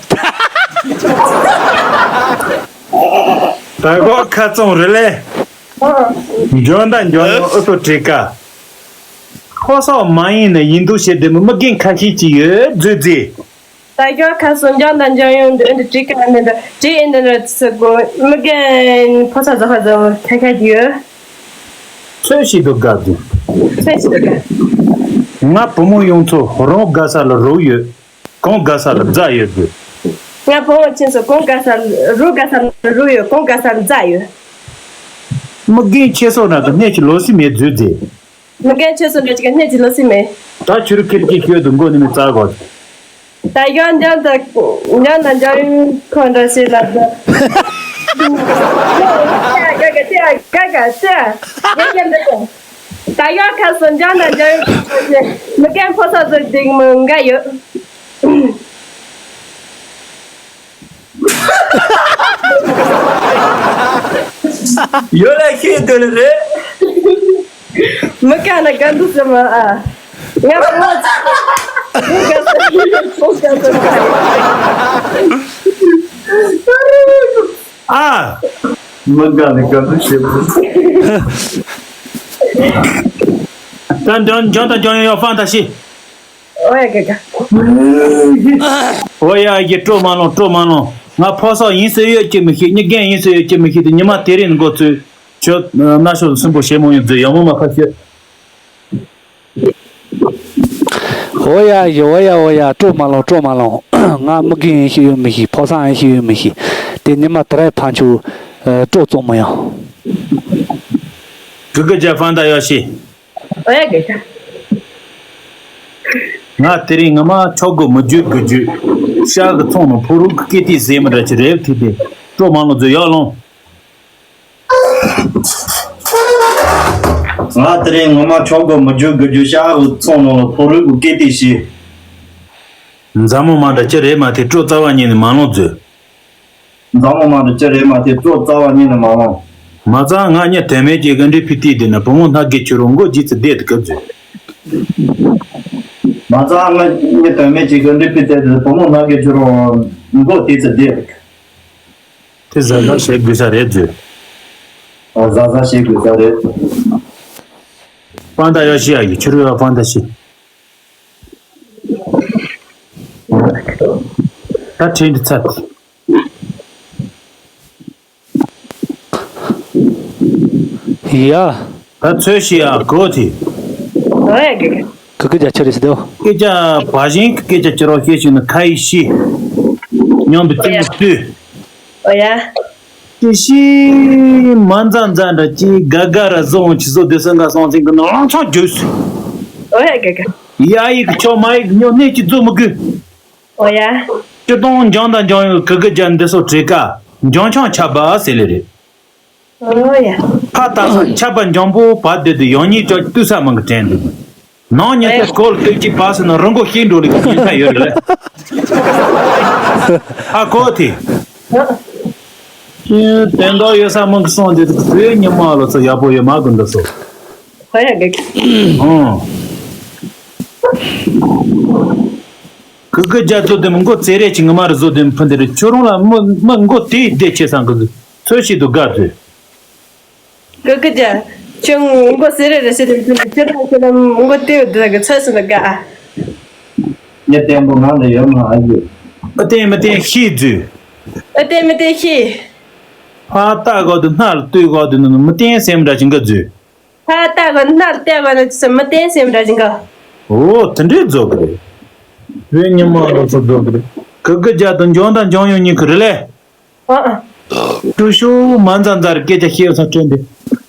ད་གོ་ཁ་ཚོང་རི་ལས། འཇོན་དང་འཇོན་ཡོད་ཨུ་ཚོ་བྲིས་ཀ་ཁོ་སོགས་མ་ཡིན་ན་ཡིན་འདུག་བྱེད་དེ་མི་མི་རྒན་ཁ་ཤས་ཅིག་ཡོད་རྫུས་རྫི། ད་ཡོད་ཁ་སོ་འཇོན་དང་འཇོན་ཡོད་འདི་འདི་བྲིས་ཀ་འདི་འདི་བྲིས་ཡིན་འདི་འདི་ཚི་གོ་མི་རྒན་ཕོ་ས་ཟ་ཁ་ཟ་ཁ་ཁ་ཡོད། ཚོད་ཞིག་ཏུ་དགའ་འདུག་ཚོད་ཞིག་ཏུ་དགའ། ང་བུ་མོ་ཡོང་ཚོ་རང་དགའ་ས་ལ་རོགས་ཡོད། གང་དགའ་ས་ལ་རྫ་ཡོད་དགོས། ང་བུ་མོ་ཆེན་སོ་གང་དགའ་ས་ལ་རོགས་དགའ་ས་ལ་རོགས་ཡོད་གང་དགའ་ས་ལ་རྫ་ཡོད། མི་རྒན་ཁྱེད་སོགས་ན་གི་གནས་ཀྱི་ལོ་སི་མེད་རྫུས་རྫི། མི་རྒན་ཆོས་སུ་འདྲ་ཅིག་གནས་ཀྱི་ལོ་སི་མེད། ད་ཁྱོད་ཁེར་གྱིས་ཤོད་དུ་མགོ་ནི་མི་རྩ་གོ། ད་ཡོད་འཇམ་དང་འཇམ་དང་འཇམ་ཡོད་ཁོ་འདྲ་ཞིག་ལ་ད། ད་ཡོད་ཁ་སོ་འཇམ་དང་འཇམ་ཡོད་ཁོ་འདྲ་ཞིག་མི་རྒན་ཕོ་ས་ཚོ་སྡིག་མོ་འགའ་ཡོད། ཡོད་ལ་ཤེས་དོན་རེད། མི་ཀ་ན་ག་འདུག་ཟེར་མ་ཨ། ང་ཕོ་ཚོ་ག་ས་ག་ས། ཨ། མི་ཀ་ན་ག་འདུག་ཟེར་མ། ད་འཇོན་འཇོན་དང་འཇོན་ཡོད་ཡོད་ཧྥང་ད་ཤི། ཨོ་ཡ་ག་ག། ཨོ་ཡ་གི་སྤྲོ་མ་ལོང་སྤྲོ་མ་ལོང་། ང་ཕོ་སོག་ཡིན་ཟེར་ཡོད་ཀྱི་མི་ཤེས། མྱི་རྒན་ཡིན་ཟེར་ཡོད་ཀྱི་མི་ཤེས་དེ་ཉི་མ་དེ་རིང་འགོ་ཚུགས། ཁྱོད་ན་ཤོག་སུན་པོ་ཞེ་མོ་ཡོང་མཛོད་ཡག་མོ་མ་ཕ་ཤོད། ཨོ་ཡ་ཡི་ཨོ་ཡ་ཨོ་ཡ་སྤྲོ་མ་ལོང་སྤྲོ་མ་ལོང་། ང་མི་རྒན་ཡིན་ཤེས་ཡོད་མི་ཤེས། ཕོ་སོག་ཡིན་ཤེས་ཡོད་མི་ཤེས། དེ་ཉི་མ་དེ་ར་ཕ་ཆུ་སྤྲོ་བཙོང་མོ་ཡང་། གི་གི་ཇ་ཧྥང་ད་ཡོད་ཤེས། ཨོ་ཡ་གི་ཇ། ང་དེ་རིང་ངོ་མ་ཆོག་གོ་མི་རྒྱུད་དགུ་རྒྱུད། ཤག་གི་ཚོང་ནང་ཕོ་རུག་གི་སྐེ་ཏི་ཟེ་མི་འདྲ་ཅི་རེད་ཐིག་དེ་སྤྲོ་མ་ལོང་མཛོད་ཡག་ལོང་། ང་དེ་རིང་ངོ་མ་ཆོག་གོ་མི་རྒྱུད་དགུ་རྒྱུད་ཤག་གི་ཚོང་ནང་ལ་ཕོ་རུག་གི་སྐེ་ཏི་ཞིག་མཛའ་མོ་མ་འདྲ་ཅི་རེད་མ་དེ་སྤྲོ་རྩ་བ་ཉིད་ནས་མ་ལོང་མཛོད། མཛའ་མོ་མ་འདྲ་ཅི་རེད་མ་དེ་སྤྲོ་རྩ་བ་ཉིད་ནས་མ་ལོང་། མ་རྩ་ང་གཉིས་དོན་མེད་ཀྱི་ག་འདྲའི་ཕི་ཏི་དེ་ན་བུ་མོ་སྣ་དགེ་ཁྱོད་རང་མགོ་ལྗིད་ཚི་བསྡད་དེ་གབ་མཛོད། མ་རྩ་ང་ནི་དོན་མེད་ཅིག་གི་འདྲི་པི་ཏེ་དེ་བུ་མོ་ནག་གི་ཁྱོད་རང་མགོ་དེ་ཚེ་བདེ་རེད། དེ་གཟབ་གཟབ་བྱེད་དགོས་ས་རེད་ཟེར། ཨོ་གཟབ་གཟབ་བྱེད་དགོས་ས་རེད། པང་ད་ཡོ་ཤི་ཡ་ཡི་ཁྱོད་རང་པང་ད་ཤི། ད་ཁྲིད་འདི་ཚར། ཡ། ད་ཚོད་ཤི་ཡ་གོ་དེ། ཨོ་ཡ་གི་གི། གི་གི་རྒྱ་ཆ་རེད་ཟེར་དེའོ། སྐད་ཆ་བ་ཞིང་གི་སྐད་ཆ་ཅི་རོ་ཤེས་ཤིག་ནི་ཁ་ཡི་ཤི། སྙོམས་པའི་ཨོ་ཡ། སྟེང་གི་ལྟོས། ཨོ་ཡ། ཀི་ཤི་མ་མཛའ་མཛའ་འདྲ་ཅི་ག་ག་ར་བཟོ་འོང་ཆི་བཟོ་དེ་སང་ག་སོང་ཚིང་གི་ནང་ལང་ཚང་རྒྱུས། ཨོ་ཡ་ག་ག། ཡ་ཡིག་ཆོག་མ་ཡིག་ཉོ་གནས་ཀྱི་བཟོ་མི་དགོས། ཨོ་ཡ། སྤྱི་དོང་འཇང་དང་འཇང་ཡོད་གི་གི་རྒྱ་འདི་སོ་བྲེ་ཀ་འཇང་ཆང་ཆབ་པ་ཟེར་ལེ་རེད། ཨོ་ཡ། ཕ་ལྟ་ས་ཆབ་པ་འཇང་པོ་བ་དེ་དུ་ཡང་ཉིད་ཅོག་ཏུ་ས་མང་གི་དྲན་འདུག་ནང་ཉི་ཨེ། ཚེ་སྐོར་སྟོད་ཀྱི་བ་སི་ན་རང་མགོ་ཤེས་འགྲོ་ལེ་གི་ཡིན་ས་ཡོད་རེད། ཨ་གོ་དེ། ཨ། ཁྱེད་དོན་དག་ཡོད་ས་མང་གི་སོང་དེ་དུ་བོད་ཉི་མ་ལོ་ཚོ་ཡག་པོ་ཡོད་མ་གི་འདུག་སོ། ཧོ་ཡ་གི། ཨང་། གི་གི་རྒྱ་བཟོ་དེ་མི་མགོ་ཙེ་རེ་ཅིག་ངི་མ་རུ་བཟོ་དེ་མི་ཕུན་དེ་རེ་ཁྱོད་རང་ལ་མི་མི་མགོ་དེ་བདེ་ཆེ་སང་གི་ཚོད་ཤིག་ཏུ་དགའ་ཚོད། གི་གི་རྒྱ་ཁྱོད་མགོ་ཙེ་རེ་རེ་ཟེར་དེ་མི་ཕུན་ཁྱོད་རང་ཁྱོད་རང་མགོ་དེ་བདེ་གི་ཚོད་སུ་ལ་དགའ། ངས་བརྟན་པོ་ངང་ལ་ཡོད་མ་ཨ་ཡོད། ཨ་བརྟན་མི་བརྟན་ཤེས་ཚོད། ཨ་བརྟན་མི་བརྟན་ཤེས། ཕ་ལྟ་གོ་དུ་སྣ་ལ་ལྟོས་གོ་དུ་ནི་མི་བརྟན་སེམས་འདྲ་ཅིག་འགའ་བཟོས། ཕ་ལྟ་གོ་སྣ་ལ་ལྟོས་གོ་ནི་ཅི་མི་བརྟན་སེམས་འདྲ་ཅིག་འགའ། འོ་དེ་འདྲའི་བཟོ་གི་རེད། བོད་ཉི་མ་ལོ་ཚོ་བཟོ་གི་རེད། གི་གི་རྒྱ་དང་འཇང་དང་འཇང་ཡོང་ཉིན་གི་རེད་ལེ། ཨ་ཨ། ཀྲུ་ཤུ་མ་མཛའ་མཛའ་རི་སྐད་ཆ་བཤད་ས་དྲན་ཏེ།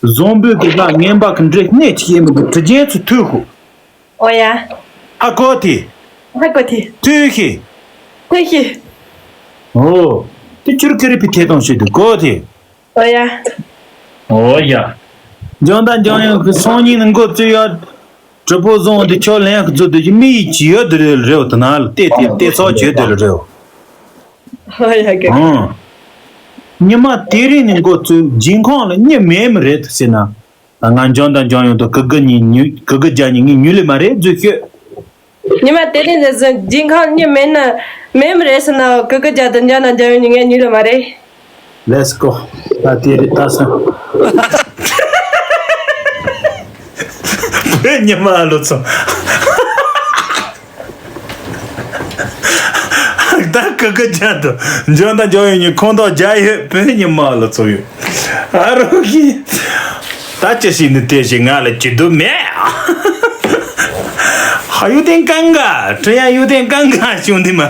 བཟང་པོའི་གི་ལ་ངན་པ་གི་འདྲེ་སྣེ་ཆི་ཡེ་མི་གི་དྲི་ཅན་ཚུ་ཐུག་ཧུ། ཨོ་ཡ། ཨ་གོ་དེ། ཧ་གོ་དེ། ཐུག་ཤི། ཐུག་ཤི། ཨོ། དེ་ཆུར་ཀི་རི་པི་ཐེ་དང་ཤི་དུ་གོ་དེ། ཨོ་ཡ། ཨོ་ཡ། འཇང་དང་འཇང་ཡོང་གི་སང་ཉིན་ནི་མགོ་བཙུགས་ཡ། གྲི་པོ་བཟུང་དེ་ཆོ་ལེན་གི་བཙུགས་དེ་མི་ཡི་ཇི་ཡོད་དེ་རེད་རེད་དེ་ན་ལ་ལྟས་དེ་ལྟས་ཚོགས་བྱོས་དེ་རེད་རེད། ཨོ་ཡ་གི། ཨང་། ཉི་མ་དེ་རིང་ནས་མགོ་བཙུགས་སྦྱིན་ཁང་ལ་མྱི་མེད་མི་རེད་ཟེར་ན། ང་འཇང་དང་འཇང་ཡོང་དུ་གི་གི་གཉིས་ཉུ་གི་གི་རྒྱ་གཉིས་ངས་ཉུལ་ལེ་མ་རེད་རྫུ་ཤོད། ཉི་མ་དེ་རིང་ནས་བཟུང་སྦྱིན་ཁང་མྱི་མེད་ན་མེད་མི་རེད་ཟེར་ན་གི་གི་རྒྱ་དང་འཇང་དང་འཇང་ཡོང་གཉིས་ངས་ཉུལ་ལེ་མ་རེད། Let's go. ད་དེ་རེད་ད་སོང་། བོད་ཉི་མ་ལོ་ཚོ། ད་ཀི་ཀི་ཅན་དུ་འཇོན་ད་འཇོན་ཡོད་ཉི་ཁོང་ཐོག་རྒྱ་ཡོད་བོད་ཉི་མ་ལོ་ཚོ་ཡོད། ཨ་རོ་ཧི། ད་ཅི་ཞིག་ནི་དེ་ཞིག་ང་ལ་ཅི་དུ་མེད། ཧ་ཡུ་ཏན་ཀང་ག་ཁྲི་ཡ་ཡུ་ཏན་ཀང་ག་བྱུང་དེ་མ།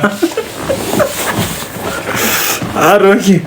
ཨ་རོ་ཧི།